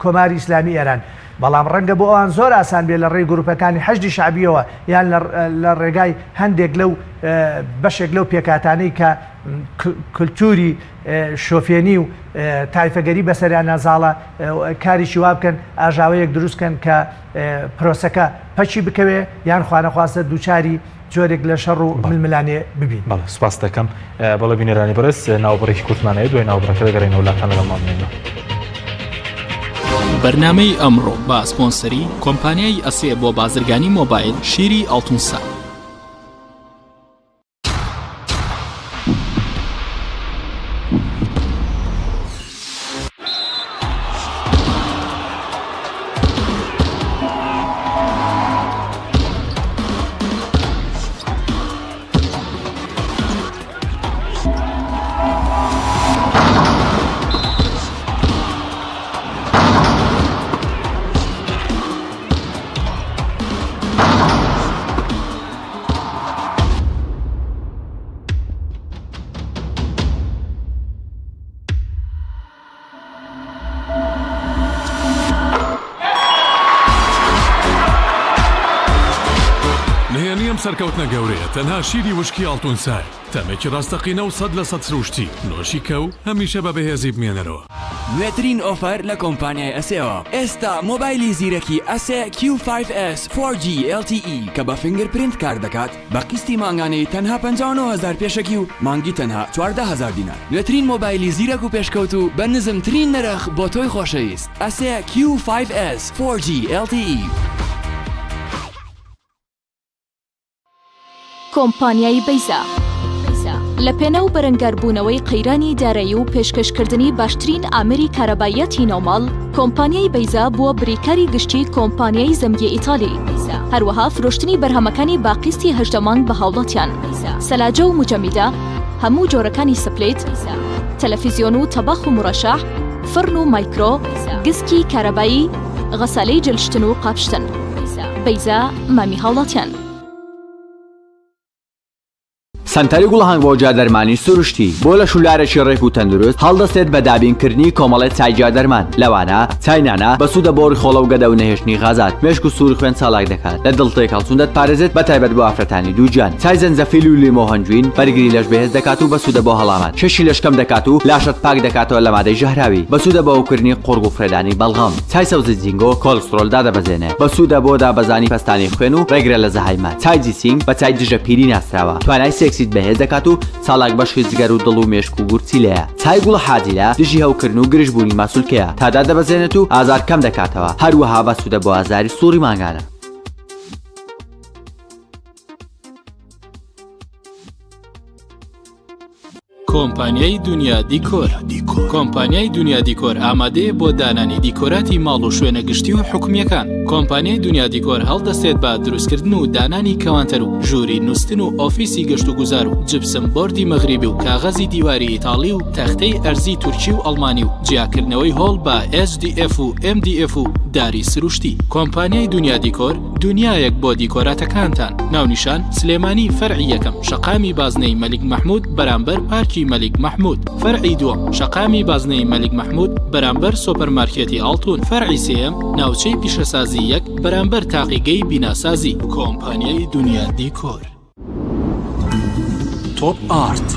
کۆماری ئیسلامی ئێران، بەڵام ڕەنگە بۆ ئەوان زۆر ئاسان بێت لە ڕێی گروپەکانی حەشدی شەعبییەوە یان لە ڕێگای هەندێک لەو بەشێک لەو پێکهاتانەی کە کلتوری شۆفێنی و تایفەگەری بەسەریاندا زاڵە کارێکی وا بکەن ئاژاوەیەک دروست کەن کە پرۆسەکە پەکی بکەوێ یان خوانەخواستە دووچاری جۆرێک لە شەڕ و ململانێ ببین. بەڵێ سوپاست دەکەم. بەڵێ بینەرانی بەڕێز ناوبڕێکی کورتمان هەیە دوای ناوبڕەکە دەگەڕێینەوە لاتان لەگەڵمان بمێنەوە. بەرنامەی ئەمڕۆ بە سپۆنسەری کۆمپانیای ئەسێ بۆ بازرگانی مۆبایل شیری ئاڵتون سات. نهێنی ئەم سەرکەوتنە گەورەیە تەنها شیری وشکی ئاڵتونسایە، تامێکی ڕاستەقینە و 100% سروشتی، نۆشی کە و هەمیشە بە بەهێزی بمێنەرەوە. نوێترین ئۆفەر لە کۆمپانیای ئەسێوە، ئێستا مۆبایلی زیرەکی ئەسێ کیو فایڤ ئێس فۆر جی ئێڵ تی ئی کە بە fingerprint کار دەکات بە قیستی مانگانەی تەنها 59 هەزار پێشەکی و مانگی تەنها 14 هەزار دینار. نوێترین مۆبایلی زیرەک و پێشکەوتوو بە نزمترین نرخ بۆ تۆی خۆشەویست ئەسێ کیو فایڤ ئێس فۆر جی ئێڵ تی ئی. کۆمپانیای بەیزا لە پێناو بەرەنگاربوونەوەی قەیرانی دارایی و پێشکەشکردنی باشترین ئامێری کارەباییاتی ناوماڵ، کۆمپانیای بەیزا بووە بریکاری گشتی کۆمپانیای زەمگی ئیتالی. هەروەها فرۆشتنی بەرهەمەکانی بە قیستی 18 مانگ بە هاوڵاتیان. سەلاجە و موجەمیدە، هەموو جۆرەکانی split، تەلەفیزیۆن و تەباخ و مورەشەح، فڕن و مایکرۆ، گسکی کارەبایی، غەسالەی جلشتن و قاپشتن. بەیزا، مامی هاوڵاتیان. سەنتەری گوڵهەنگ بۆ گیادەرمانی سروشتی بۆ لەش و لارێکی ڕێک و تەندروست هەڵدەستێت بە دابینکردنی کۆمەڵێ چای گیادەرمان لەوانە چای نانا بەسوودە بۆ ڕیخۆڵە و گەدە و نەهێشتنی غازات مێشک و سووری خوێن چالاک دەکات لە دڵ تێکهەڵچوون دەتپارێزێت بە تایبەت بۆ ئافرەتانی دووگیان چای زەنجەفیل و لیمۆ هەنجوین بەرگری لەش بەهێز دەکات و بەسوودە بۆ هەڵامەت کێشی لەش کەم دەکات و لاشەت پاک دەکاتەوە لە مادەی ژەهراوی بەسوودە بۆ هەوکردنی قوڕگ و فڕێدانی بەڵغەم چای سەوزی جینگۆ کۆلسترۆل دادەبەزێنێ بەسوودە بۆ دابەزانی پەستانی خوێن و ڕێگرە لە زەهایمەر چای جیسینگ بە چای دژە پیری ناسراوە توانای سێکسیت بەهێز دەکات و چالاک بەشی جگەر و دڵ و مێشک و گورچیلەیە چای گوڵە حاجیلە دژی هەوکردن و گرژبوونی ماسولکەیە تا دادەبەزێنێت و ئازار کەم دەکاتەوە هەروەها بەسوودە بۆ ئازاری سوڕی مانگانە. کۆمپانیای دونیا دیکۆر کۆمپانیای دونیا دیکۆر ئامادەیە بۆ دانانی دیکۆراتی ماڵ و شوێنە گشتی و حکومیەکان کۆمپانیای دونیا دیکۆر هەڵدەستێت بە دروستکردن و دانانی کەوانتەر و ژووری نووستن و ئۆفیسی گەشت و گوزار و جپسم بۆردی مەغریبی و کاغەزی دیواری ئیتاڵی و تەختەی ئەرزی تورکی و ئەڵمانی و جیاکردنەوەی هۆڵ بە HDF و MDF و داری سروشتی کۆمپانیای دونیا دیکۆر دونیایەک بۆ دیکۆراتەکانتان. ناونیشان، سلێمانی فەرعی یەکەم، شەقامی بازنەی مەلیک مەحمود بەرامبەر پارکی مەلیک مەحمود. فەرعی دووەم، شەقامی بازنەی مەلیک مەحمود بەرامبەر سۆپەرمارکێتی ئاڵتون. فەرعی سێیەم، ناوچەی پیشەسازی یەک بەرامبەر تاقیگەی بیناسازی. کۆمپانیای دونیا دیکۆر. تۆپ ئارت،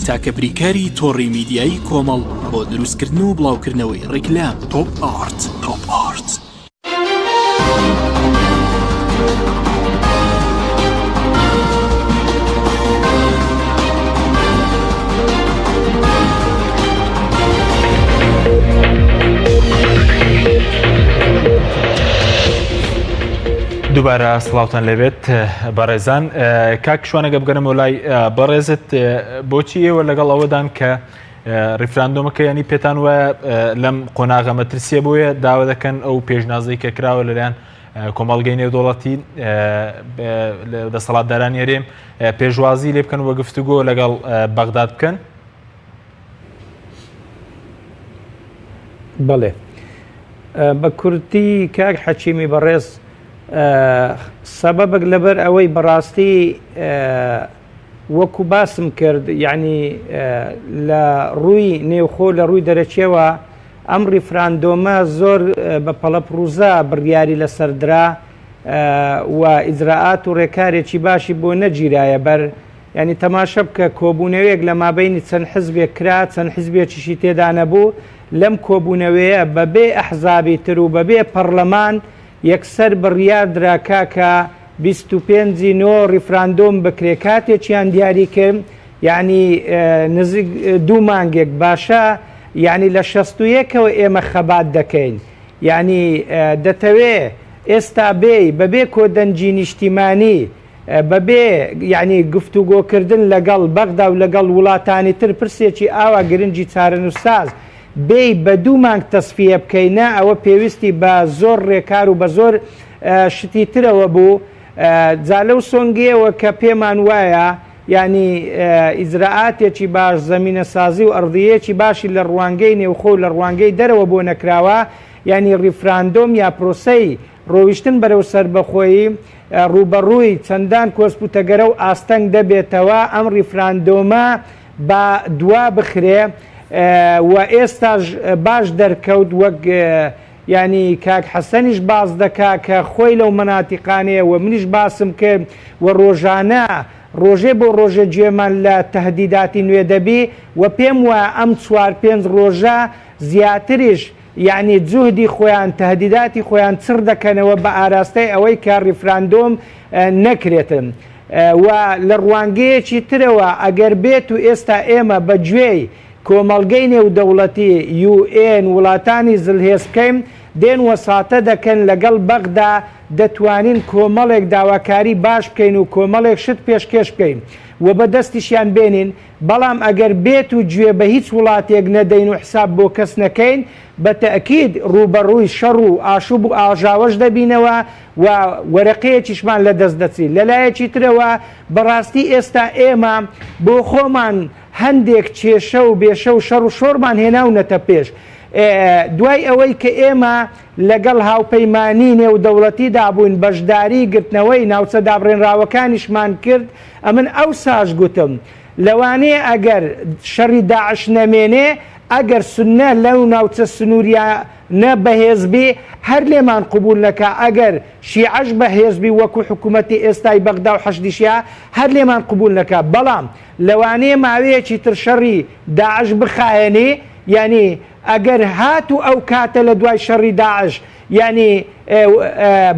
تاکە بریکاری تۆڕی میدیایی کۆمەڵ بۆ دروستکردن و بڵاوکردنەوەی ڕیکلام. تۆپ ئارت. تۆپ ئارت. دووبارە سڵاوتان لێبێت بەڕێزان کاک شوانەگە بگەرمەوە لای بەڕێزت بۆچی ئێوە لەگەڵ ئەوەدان کە ڕیفراندۆمەکە ینی پێتان وایە لەم قۆناغە مەترسیە بۆیە داوا دەکەن ئەو پێشنازەی کە کراوە لەلایەن کۆمەڵگەی نێودوڵەتی دەسەڵاتدارانی هەرێم پێشوازی لێ بکەن وە گفتوگۆ لەگەڵ بەغداد بکەن؟ بەڵێ بە کورتی کاک حەکیمی بەڕێز سەبەبێک لەبەر ئەوەی بەڕاستی وەکو باسم کرد یعنی لە ڕووی نێوخۆ لە ڕووی دەرەکیەوە ئەم ڕیفراندۆمە زۆر بە پەڵەپڕوزا بڕیاری لەسەردرا و ئیجرائات و ڕێکارێکی باشی بۆ نەگیرایە بەر یعنی تەماشە بکە کۆبوونەوەیەک لە مابینی چەند حزبێک کرا چەند حزبێکیشی تێدا نەبوو لەم کۆبوونەوەیە بەبێ ئەحزابی تر و بەبێ پەڕلەمان یەکسەر بڕیار درا کاکە 25 ی نۆ ڕیفراندۆم بکرێ کاتێکیان دیاری کرد یعنی نزیک دوو مانگێک باشە یعنی لە 61ەوە ئێمە خەبات دەکەین یعنی دەتەوێ ئێستا بێی بەبێ کۆدەنگی نیشتیمانی بەبێ یعنی گفتوگۆکردن لەگەڵ بەغدا و لەگەڵ وڵاتانی تر پرسێکی ئاوا گرنگی چارەنووسساز بێی بە دوو مانگ تەسفیە بکەی نا ئەوە پێویستی بە زۆر ڕێکار و بە زۆر شتی ترەوە بوو جا لەو سۆنگەیەوە کە پێمان وایە یانی ئیجرائاتێکی باش زەمینەسازی و ئەڕضیەیەکی باشی لە ڕوانگەی نێوخۆ و لە ڕوانگەی دەرەوە بۆ نەکراوە یانی ڕیفراندۆم یا پرۆسەی ڕۆیشتن بەرەو سەربەخۆیی ڕووبەڕووی چەندان کۆسپ و تەگەرە و ئاستەنگ دەبێتەوە ئەم ڕیفراندۆمە با دوا بخرێ و ئێستاش باش دەرکەوت وەک. یانی کاک حەسەنیش باس دەکا کە خۆی لەو مەناتیقانەیە و منیش باسم کرد و ڕۆژانە ڕۆژێ بۆ ڕۆژێ گوێمان لە تەهدیداتی نوێ دەبی و پێم وایە ئەم چوار پێنج ڕۆژە زیاتریش یانی جوهدی خۆیان تەهدیداتی خۆیان چڕ دەکەنەوە بە ئاراستەی ئەوەی کە ڕیفراندۆم نەکرێتن و لە ڕوانگەیەکی ترەوە ئەگەر بێت و ئێستا ئێمە بە گوێی کۆمەڵگەی نێودەوڵەتی، UN، وڵاتانی زلهێز بکەین، دێن وەساتە دەکەن لەگەڵ بەغدا دەتوانین کۆمەڵێک داواکاری باش بکەین و کۆمەڵێک شت پێشکێش بکەین و بە دەستیشیان بێنین، بەڵام ئەگەر بێت و گوێ بە هیچ وڵاتێک نەدەین و حساب بۆ کەس نەکەین بە تەئکید ڕووبەڕووی شەڕ و ئاشوب و ئاژاوەش دەبینەوە و وەرەقەیەکیشمان لە دەست دەچی. لە لایەکی ترەوە بەڕاستی ئێستا ئێمە بۆ خۆمان هەندێک کێشە و بێشە و شەڕ و شۆڕمان هێناونەتە پێش. دوای ئەوەی کە ئێمە لەگەڵ هاوپەیمانیی نێودەوڵەتیدا بووین بەشداریی گرتنەوەی ناوچە دابڕێنراوەکانیشمان کرد، ئەمن ئەوساش گوتم لەوانەیە ئەگەر شەڕی داعش نەمێنێ، ئەگەر سوننە لەو ناوچە سنوورییانە بەهێز بی هەر لێمان قبووڵ نەکا، ئەگەر شیعەش بەهێز بی وەکوو حکوومەتی ئێستای بەغدا و حەشدی شیعە هەر لێمان قبووڵ نەکا، بەڵام لەوانەیە ماوەیەکی تر شەڕی داعش بخایەنی یانی ئەگەر هاتوو ئەو کاتە لە دوای شەڕی داعش یانی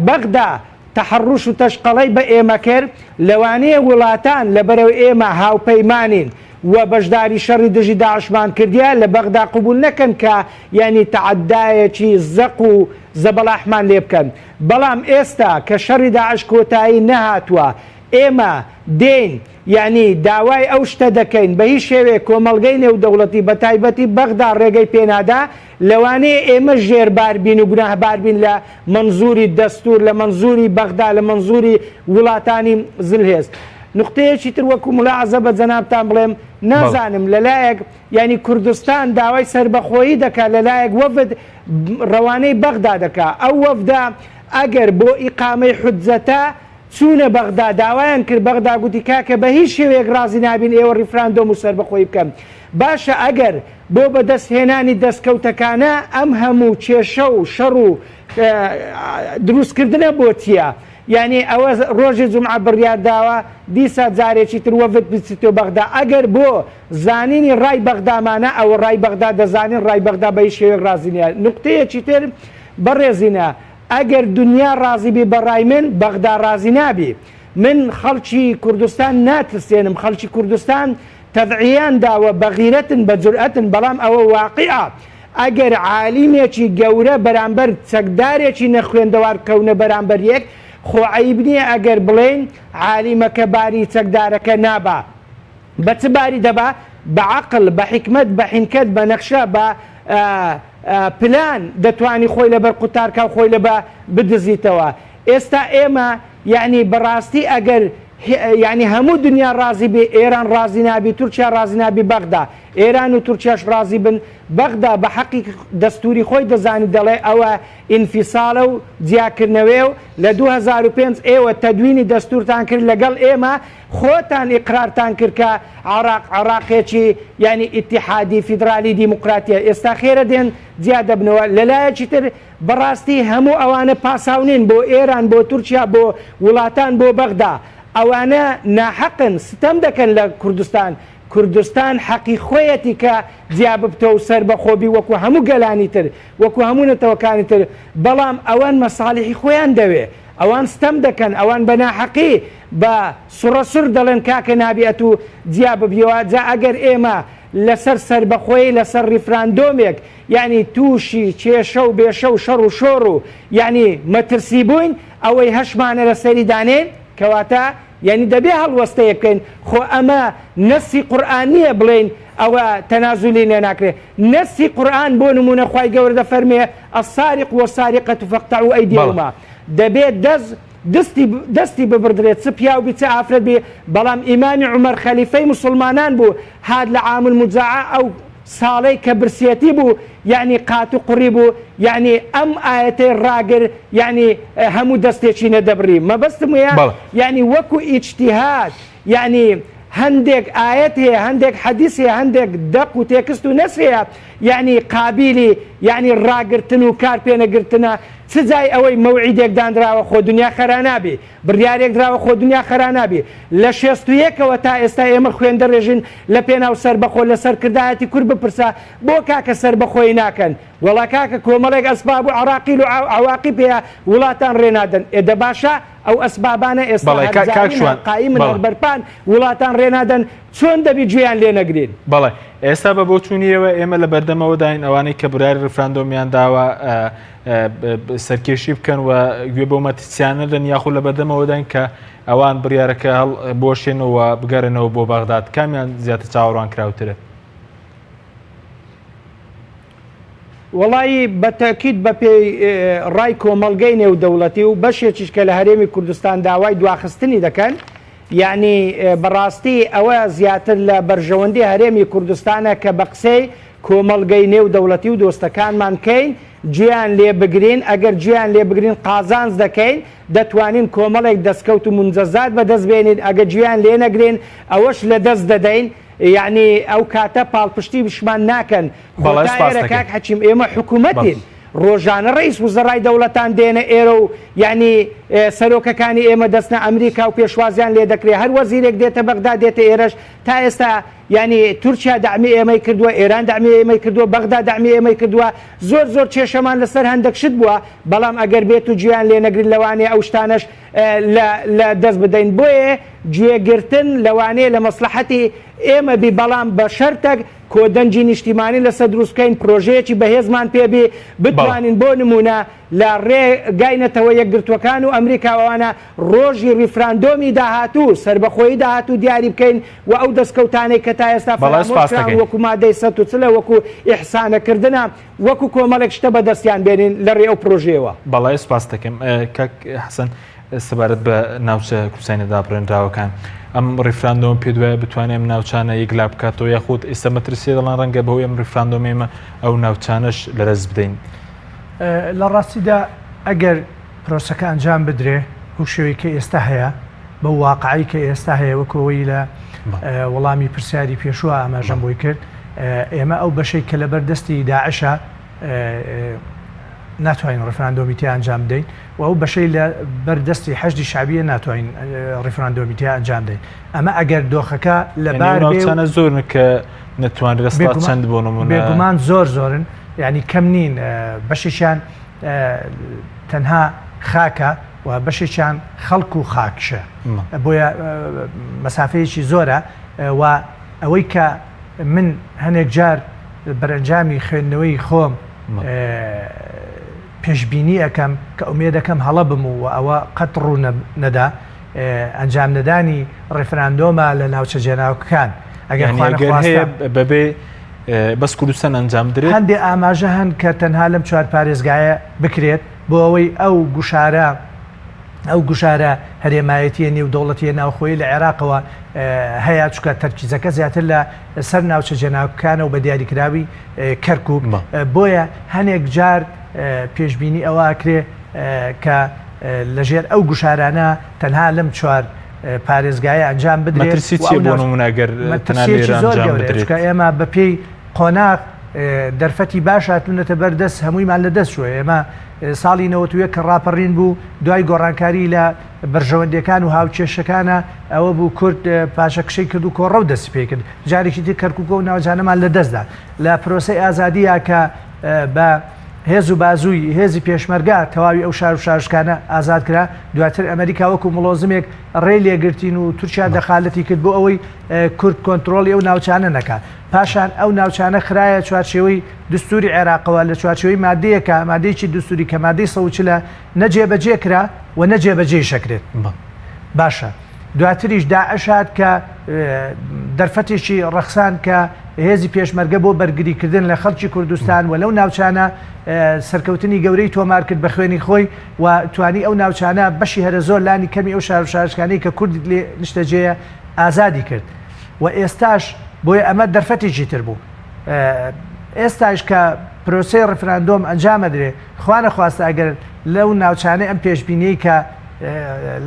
بەغدا تەحەڕوش و تەشقەڵەی بە ئێمە کرد لەوانەیە وڵاتان لەبەرەوەی ئێمە هاوپەیمانین و بەشداری شەڕی دژی داعشمان کردیە لە بەغدا قبول نەکەن کە یانی تەعەدایەکی زەق و زەبەلاحمان لێ بکەن بەڵام ئێستا کە شەڕی داعش کۆتایی نەهاتوە ئێمە دێین یەعنی داوای ئەو شتە دەکەین بە هیچ شێوەیەک کۆمەڵگەی نێودەوڵەتی بە تایبەتی بەغدا ڕێگەی پێنادا، لەوانەیە ئێمەش ژێربار بین و گوناهبار بین لە مەنزوری دەستور، لە مەنزوری بەغدا، لە مەنزوری وڵاتانی زلهێز. نوقتەیەکی تر وەکو مولاحەزە بە جەنابتان بڵێم، نازانم لەلایەک یەعنی کوردستان داوای سەربەخۆیی دەکا لەلایەک وەفد ڕەوانەی بەغدا دەکا، ئەو وەفدە ئەگەر بۆ ئیقامەی حوجەتە چوونە بەغدا داوایان کرد بەغدا گوتی کاکە بە هیچ شێوەیەک ڕازی نابین ئێوە ڕیفراندۆم و سەربەخۆیی بکەن باشە ئەگەر بۆ بەدەست هێنانی دەستکەوتەکانە ئەم هەموو کێشە و شەڕ و دروست کردنە بۆ چیە یانی ئەوە ڕۆژی جومعە بڕیار داوە دیسا جارێکی تر وەفد بچیتۆ بەغدا ئەگەر بۆ زانینی ڕای بەغدامانە ئەوە ڕای بەغدا دەزانین ڕای بەغدا بە هیچ شێوەیەک ڕازی نیە نوقتەیەکی تر بەڕێزینە ئەگەر دونیا ڕازی بی بەڕای من بەغدا ڕازی نابی من خەڵکی کوردستان ناترسێنم خەڵکی کوردستان تەزعیان داوە بەغیرەتن بە جورئەتن بەڵام ئەوە واقیعە ئەگەر عالیمێکی گەورە بەرامبەر چەکدارێکی نەخوێندەوار بکەونە بەرامبەر یەک خۆ عەیب نیە ئەگەر بڵێین عالیمەکە باری چەکدارەکە نابا بە چ باری دەبا؟ بە عەقڵ، بە حیکمەت، بە حینکەت، بە نەخشە، بە پلان دەتوانی خۆی لەبەر قوتارکا و خۆی لەبە بدزیتەوە. ئێستا ئێمە یەعنی بە ڕاستی ئەگەر یەعنی هەموو دنیا ڕازی بێ ئێران ڕازی نابی، تورکیا ڕازی نابی، بەغدا، ئێران و تورکیاش ڕازی بن، بەغدا بە حەقی دەستووری خۆی دەزانی دەڵێ ئەوە ئینفیساڵە و جیاکردنەوەیە و لە 2005 ئێوە تەدوینی دەستوورتان کرد لەگەڵ ئێمە خۆتان ئیقرارتان کرد کە عێڕاق عێڕاقێکی یانی ئیتیحادی فیدرالی دیموکراتیە ئێستا خێرە دێن جیا دەبنەوە لەلایەکی تر بەڕاستی هەموو ئەوانە پاساو نین بۆ ئێران بۆ تورکیا بۆ وڵاتان بۆ بەغدا ئەوانە ناحەقن ستەم دەکەن لە کوردستان کوردستان حەقی خۆیەتی کە جیا ببتەوە و سەربەخۆ بی وەکو هەموو گەلانی تر وەکو هەموو نەتەوەکانی تر بەڵام ئەوان مەسالیحی خۆیان دەوێ ئەوان ستەم دەکەن ئەوان بە ناحەقی بە سڕە سڕ دەڵێن کاکە نابی ئەتوو جیا ببیەوە جا ئەگەر ئێمە لەسەر سەربەخۆیی لەسەر ڕیفراندۆمێک یانی تووشی کێشە و بێشە و شەڕ و شۆڕ و یانی مەترسی بووین ئەوەی هەشمانە لەسەری دانێین کەواتە یانی دەبێ هەڵوەستەیەک بکەین خۆ ئەمە نەسی قورئان نییە بڵێین ئەوە تەنازولی لێ ناکرێ نەسی قورئان بۆ نموونە خوای گەورە دەفەرمێ السارق والسارقە فاقطعوا ایدیهما دەبێ دەست دستی دەستی ببڕدرێت چ پیاو بی چ ئافرەت بی بەڵام ئیمامی عومەر خەلیفەی موسڵمانان بوو هات لە عام المجاعە ئەو ساڵەی کە برسیەتی بوو یەعنی قات و قوڕی بوو یەعنی ئەم ئایەتەی ڕاگر یەعنی هەموو دەستێکی نەدەبڕی مەبەستم وەیە یەعنی وەکو ئیجتیهاد یەعنی. هەندێک ئایەت هەیە هەندێک حەدیس هەیە هەندێک دەق و تێکست و نەس هەیە یەعنی قابیلی یەعنی ڕاگرتن و کار پێنەگرتنە چ جای ئەوەی مەوعیدێک دانراوە خۆ دنیا خەرا نابی بڕیارێک دراوە خۆ دنیا خەرا نابی لە شێست و یەکەوە تا ئێستا ئێمە خوێن دەڕێژین لە پێناو سەربەخۆ لە سەرکردایەتی کورد بپرسە بۆ کاکە سەربەخۆیی ناکەن وەڵا کاکە کۆمەڵێک ئەسباب و عەراقیل و عەواقیب هەیە وڵاتان ڕێ نادەن ئێ دە باشە ئەو ئەسبابانە ئێستا بەڵێ هەر کاک جارین هەر شوان قایمن بەڵێ. هەر بەرپان وڵاتان ڕێ نادەن چۆن دەبی گوێیان لێ نەگرین؟ بەڵێ ئێستا بە بۆچوونی ئێوە ئێمە لە بەردەمەوەداین ئەوانەی کە بڕیاری ڕیفراندۆمیان داوە سەرکێشی بکەن و گوێ بەو مەترسیانە نەدەن یاخود لە بەردەمەوەداین کە ئەوان بڕیارەکە هەڵ بۆشێنەوە بگەڕێنەوە بۆ بەغداد کامیان زیاتر چاوەڕوان کراوترە؟ وەڵایی بە تەئکید بە پێی ڕای کۆمەڵگەی نێودەوڵەتی و بەشێکیش کە لە هەرێمی کوردستان داوای دواخستنی دەکەن یەعنی بە ڕاستی ئەوە زیاتر لە بەرژەوەندی هەرێمی کوردستانە کە بە قسەی کۆمەڵگەی نێو دەوڵەتی و دۆستەکانمان بکەین گوێیان لێ بگرین ئەگەر گوێیان لێ بگرین قازانج دەکەین دەتوانین کۆمەڵێک دەستکەوت و مونجەزات بەدەست بێنین ئەگەر گوێیان لێ نەگرین ئەوەش لە دەست دەدەین یەعنی ئەو کاتە پاڵپشتیشمان ناکەن خۆ بەڵێ تا سپاس ئێرە دەکەین کاک حەکیم ئێمە بەڵێ. حکومەتین ڕۆژانە ڕەئیس وزەڕای دەوڵەتان دێنە ئێرە و یەعنی سەرۆکەکانی ئێمە دەچنە ئەمریکا و پێشوازیان لێ دەکرێ هەر وەزیرێک دێتە بەغدا دێتە ئێرەش تا ئێستا یەعنی تورکیا دەعمی ئێمەی کردووە ئێران دەعمی ئێمەی کردووە بەغدا دەعمی ئێمەی کردووە زۆر زۆر کێشەمان لەسەر هەندێک شت بووە بەڵام ئەگەر بێت و گوێیان لێ نەگرین لەوانەیە ئەو شتانەش لە لە دەست بدەین بۆیە گوێگرتن لەوانەیە لە مەسڵەحەتی ئێمە بی بەڵام بە شەرتەک کۆدەنگی نیشتیمانی لەسەر دروست بکەین پرۆژەیەکی بەهێزمان پێ بی بەڵێ. بتوانین بۆ نمونە لە ڕێ گای نەتەوە یەکگرتوەکان و ئەمریکا و ئەوانە ڕۆژی ڕیفراندۆمی داهاتوو سەربەخۆیی داهاتوو دیاری بکەین و ئەو دەستکەوتانەی کە تا ئێستا بەڵێ فەرامۆش سپاست کراون دەکەین. وەکو مادەی 140 وەکو ئیحسانەکردنە وەکو کۆمەڵێک شتە بەدەستیان بێنین لە ڕێی ئەو پرۆژەیەوە. بەڵێ سپاست دەکەم کاک حەسەن سەبارەت بە ناوچە کوردستانیە دابڕێنراوەکان ئەم ڕیفراندۆم پێ دوایە بتوانێت ئەم ناوچانە یەکلا بکاتەوە یاخود ئێستا مەترسیە دەڵێن ڕەنگە بەهۆی ئەم ڕیفراندۆم ئێمە ئەو ناوچانەش لەدەست بدەین. لە ڕاستیدا ئەگەر پرۆسەکە ئەنجام بدرێ بەو شێوەی کە ئێستا هەیە، بەو واقعەی کە ئێستا هەیە وەکو ئەوەی لە وەڵامی پرسیاری پێشووە ئاماژەم بۆی کرد، ئێمە ئەو بەشەی کە لەبەر دەستی داعشە ناتوانین ڕیفراندۆمی تیا ئەنجام بدەین و ئەو بەشەی لە بەر دەستی حەشدی شەعبیە ناتوانین ڕیفراندۆمی تیا ئەنجام بدەین. ئەمە ئەگەر دۆخەکە لەبار بێ و ناوچانە زۆرن کە نەتوانرێت ستا چەند بۆ نمونە بێگومان زۆر زۆرن یعنی کەم نین بەشێکیان تەنها خاکە و بەشێکیان خەڵک و خاکشە بۆیە مەسافەیەکی زۆرە و ئەوەی کە من هەنێک جار بەرەنجامی خوێندنەوەی خۆم پێشبینی ئەکەم کە ئومێدەکەم هەڵە بم و ئەوە قەت ڕوو نەدا ئەنجام نەدانی ڕیفراندۆمە لە ناوچە جێناوکەکان ئەگەر هەیە بەبێ بەس کوردستان ئەنجام درێت هەندێ ئاماژە هەن کە تەنها لەم چوار پارێزگایە بکرێت بۆ ئەوەی ئەو گوشارە ئەو گوشارە هەرێمایەتیە نێودەوڵەتیە ناوخۆیی لە عێراقەوە هەیە چونکە تەرکیزەکە زیاتر لە سەر ناوچە جێناوکەکانە و بە دیاریکراوی کەرکوک بۆیە هەنێک جار پێشبینی ئەوە ئەکرێ کە لەژێر ئەو گوشارانە تەنها لەم چوار پارێزگایە ئەنجام بدرێت مەترسی چیە بۆ نمونە گەر تەنها لێرە زۆر ئەنجام گەورەیە بدرێت؟ چونکە ئێمە بەپێی قۆناغ دەرفەتی باش هاتوونەتە بەردەست هەموویمان لە دەست چووە ئێمە ساڵی 91 کە ڕاپەڕین بوو دوای گۆڕانکاری لە بەرژەوەندیەکان و هاوکێشەکانە ئەوە بوو کورد پاشەکشەی کرد و کۆڕەو دەستی پێ کرد جارێکی تر کەرکوک و ناوچانەمان لە دەستدا لە پرۆسەی ئازادیە کە بە هێز و بازووی هێزی پێشمەرگە تەواوی ئەو شار و شارۆچکانە ئازاد کرا، دواتر ئەمەریکا وەکو مڵۆزمێک ڕێی لێگرتین و تورکیا دەخالەتی کرد بۆ ئەوەی کورد کۆنترۆڵی ئەو ناوچانە نەکات. پاشان ئەو ناوچانە خرایە چوارچێوەی دستوری عێراقەوە لە چوارچێوەی مادەیەکە، مادەیەکی دستوری کە مادەی 140 ە نە جێبەجێ کرا و نە جێبەجێیش ئەکرێت. باشە دواتریش داعش هات کە دەرفەتێکی ڕەخساند کە هێزی پێشمەرگە بۆ بەرگریکردن لە خەڵکی کوردستان و لەو ناوچانە سەرکەوتنی گەورەی تۆمار کرد بە خوێنی خۆی و توانی ئەو ناوچانە بەشی هەرە زۆر لانی کەمی ئەو شار و شارۆچکانەی کە کورد لێ نیشتەجێیە ئازادی کرد و ئێستاش بۆیە ئەمە دەرفەتێکی تر بوو ئێستاش کە پرۆسەی ڕفراندۆم ئەنجامەدرێ خوانەخواستە ئەگەر لەو ناوچانەی ئەم پێشبینیەی کە.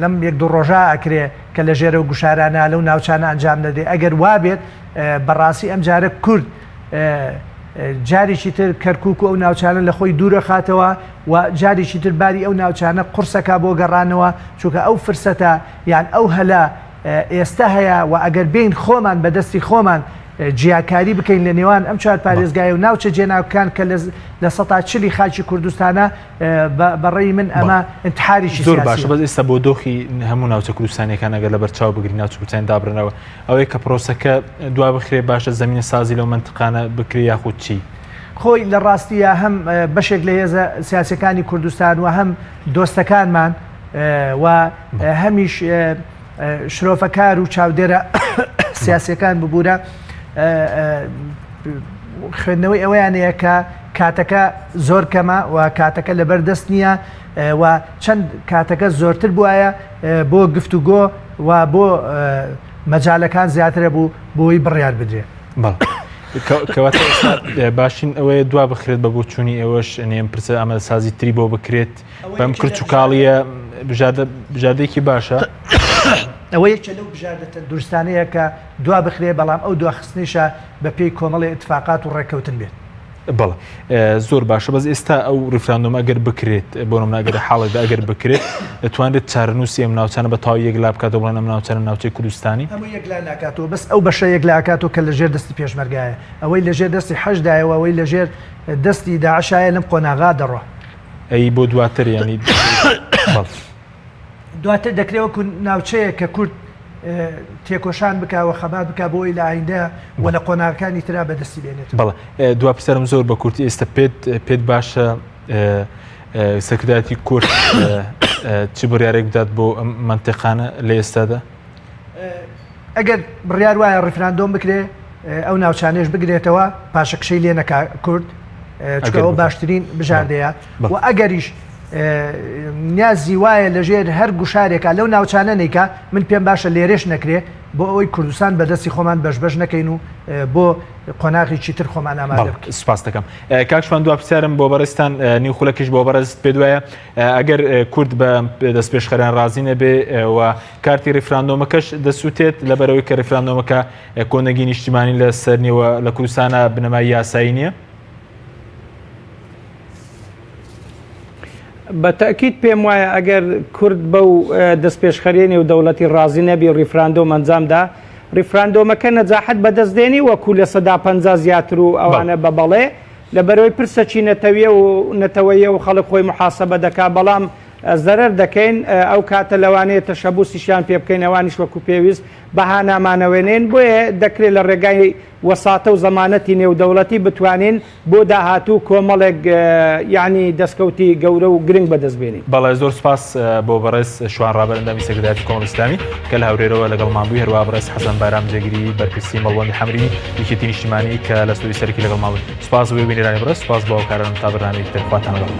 لەم یەک دوو ڕۆژە ئەکرێ کە لە ژێرەو گوشارانە لەو ناوچانە ئەنجام نەدرێ ئەگەر وابێت بەڕاستی ئەم جارە کورد جارێکی تر کەرکک و ئەو ناوچانە لە خۆی دوورەخاتەوە و جارێکی تر باری ئەو ناوچانە قورسەکە بۆ گەڕانەوە چونکە ئەو فرسەتە یان ئەو هەلە ئێستا هەیە و ئەگەر بین خۆمان بەدەستی خۆمان جیاکاری بکەین لە نێوان ئەم چوار پارێزگای و ناوچە جێناوکان کە لە سەتا چلی خاکی کوردستانە بە ڕێی من ئەمە انتحاریی زۆر باشە بەس ئێستا بۆ دۆخی هەموو ناوچە کوردستانیەکان ئەگەر لەبەر چاو بگری ناوچە کوردستان دابرنەوە ئەوەیە کە پرۆسەکە دوا بخرێ باشە زمینە سازی لەو منتقانە بکرێ یاخود چی؟ خۆی لە ڕاستیە هەم بەشێک لە هێزە سیاسەکانی کوردستان و هەم دۆستەکانمان و هەمیش شرۆڤەکار و چاودێرە سیاسەکان ببوورە خوێندنەوەی ئەوەیان هەیە کە کاتەکە زۆر کەمە و کاتەکە لەبەر دەست نییە و چەند کاتەکە زۆرتر بواە بۆ گفتوگۆ و بۆ مەجالەکان زیاترە بوو بۆی بڕیار بدرێ. کەواتە باشین ئەوەیە دوا بخرێت بە بۆچوونی ئێوەش نێم پرسە ئامادەسازی تری بۆ بکرێت بەم کرچ و کاڵیە بژاردەیەکی باشە. ئەوە یەکێ لەو بژاردە تەندروستانەیە کە دوا بخرێ بەڵام ئەو دواخستنیشە بە پێی کۆمەڵێ ئیتفاقات و ڕێککەوتن بێت. بەڵێ زۆر باشە بەس ئێستا ئەو ڕیفراندۆم ئەگەر بکرێت بۆ نمونە ئەگەر حاڵێکدا ئەگەر بکرێت دەتوانرێت چارەنووسی ئەم ناوچانە بە تەواوی یەکلا بکاتەوە بڵێن ئەم ناوچانە ناوچەی کوردستانی؟ هەموو یەکلا ناکاتەوە بەس ئەو بەشە یەکلا ئەکاتەوە کە لەژێر دەستی پێشمەرگایە ئەوەی لەژێر دەستی حەشدایە و ئەوەی لەژێر دەستی داعشایە لەم قۆناغا دەڕوا. ئەی بۆ دواتر یانی بەڵێ. دواتر دەکرێت وەکو ناوچەیەک کە کورد تێکۆشان بکا و خەبات بکا بۆ ئەوەی لە ئایندە و لە قۆناغەکانی ترا بەدەستی بێنێتەوە. بەڵێ دوا پرسیارم زۆر بە کورتی ئێستا پێت پێت باشە سەرکردایەتی کورد چ بڕیارێک بدات بۆ ئەم مەنتیقانە لە ئێستادا؟ ئەگەر بڕیار وایە ڕیفراندۆم بکرێ ئەو ناوچانەیش بگرێتەوە پاشەکشەی لێ نەکا کورد چونکە ئەوە باشترین بژاردەیە و ئەگەریش نیازی وایە لەژێر هەر گوشارێکا لەو ناوچانە نیکا من پێم باشە لێرێش نەکرێ بۆ ئەوەی کوردستان بەدەستی خۆمان بەش بەش نەکەین و بۆ قۆناغێکی تر خۆمان ئامادە بکەین. سپاس دەکەم کاک شوان دوا پرسیارم بۆ بەڕێزتان نیو خولەکیش بۆ بەڕێزت پێ دوایە ئەگەر کورد بە دەستپێشخەران ڕازی نەبێ و کارتی ڕیفراندۆمەکەش دەسووتێت لەبەرەوەی کە ڕیفراندۆمەکە کۆنەگی نیشتیمانی لە سەر نیوە لە کوردستانە بنەمای یاسایی نییە؟ بە تەئکید پێم وایە ئەگەر کورد بەو دەستپێشخەریە نێودەوڵەتی ڕازی نەبی ڕیفراندۆم ئەنجام دا ڕیفراندۆمەکە نەجاحەت بەدەست دێنی وەکو 50% زیاتر و ئەوانە بە بەڵێ لەبەرەوەی پرسەکی نەتەویە و نەتەوەیە و خەڵک خۆی محاسبە دەکا بەڵام زەرەر دەکەین ئەو کاتە لەوانەیە تەشەبوسیشیان پێ بکەین ئەوانیش وەکو پێویست بە هانامانەوە نێن بۆیە دەکرێت لە ڕێگای وەساتە و زەمانەتی نێودەوڵەتی بتوانین بۆ داهاتوو کۆمەڵێک یانی دەستکەوتی گەورە و گرنگ بەدەست بێنین. بەڵێ زۆر سوپاس بۆ بەڕێز شوان ڕابەر ئەندامی سەرکردایەتی کۆمەڵی ئیسلامی کە لە هەولێرەوە لەگەڵمان بووی هەروەها بەڕێز حەسەن بایرام جێگری بەرپرسی مەڵبەندی حەمرینی یەکێتی نیشتیمانی کە لە ستۆدیۆی سەرەکی لەگەڵمان بوون سوپاس بۆ بینەرانی بەڕێز سوپاس بۆ هاوکارانم تا بەرنامەیەکی تر خواتان لەگەڵ.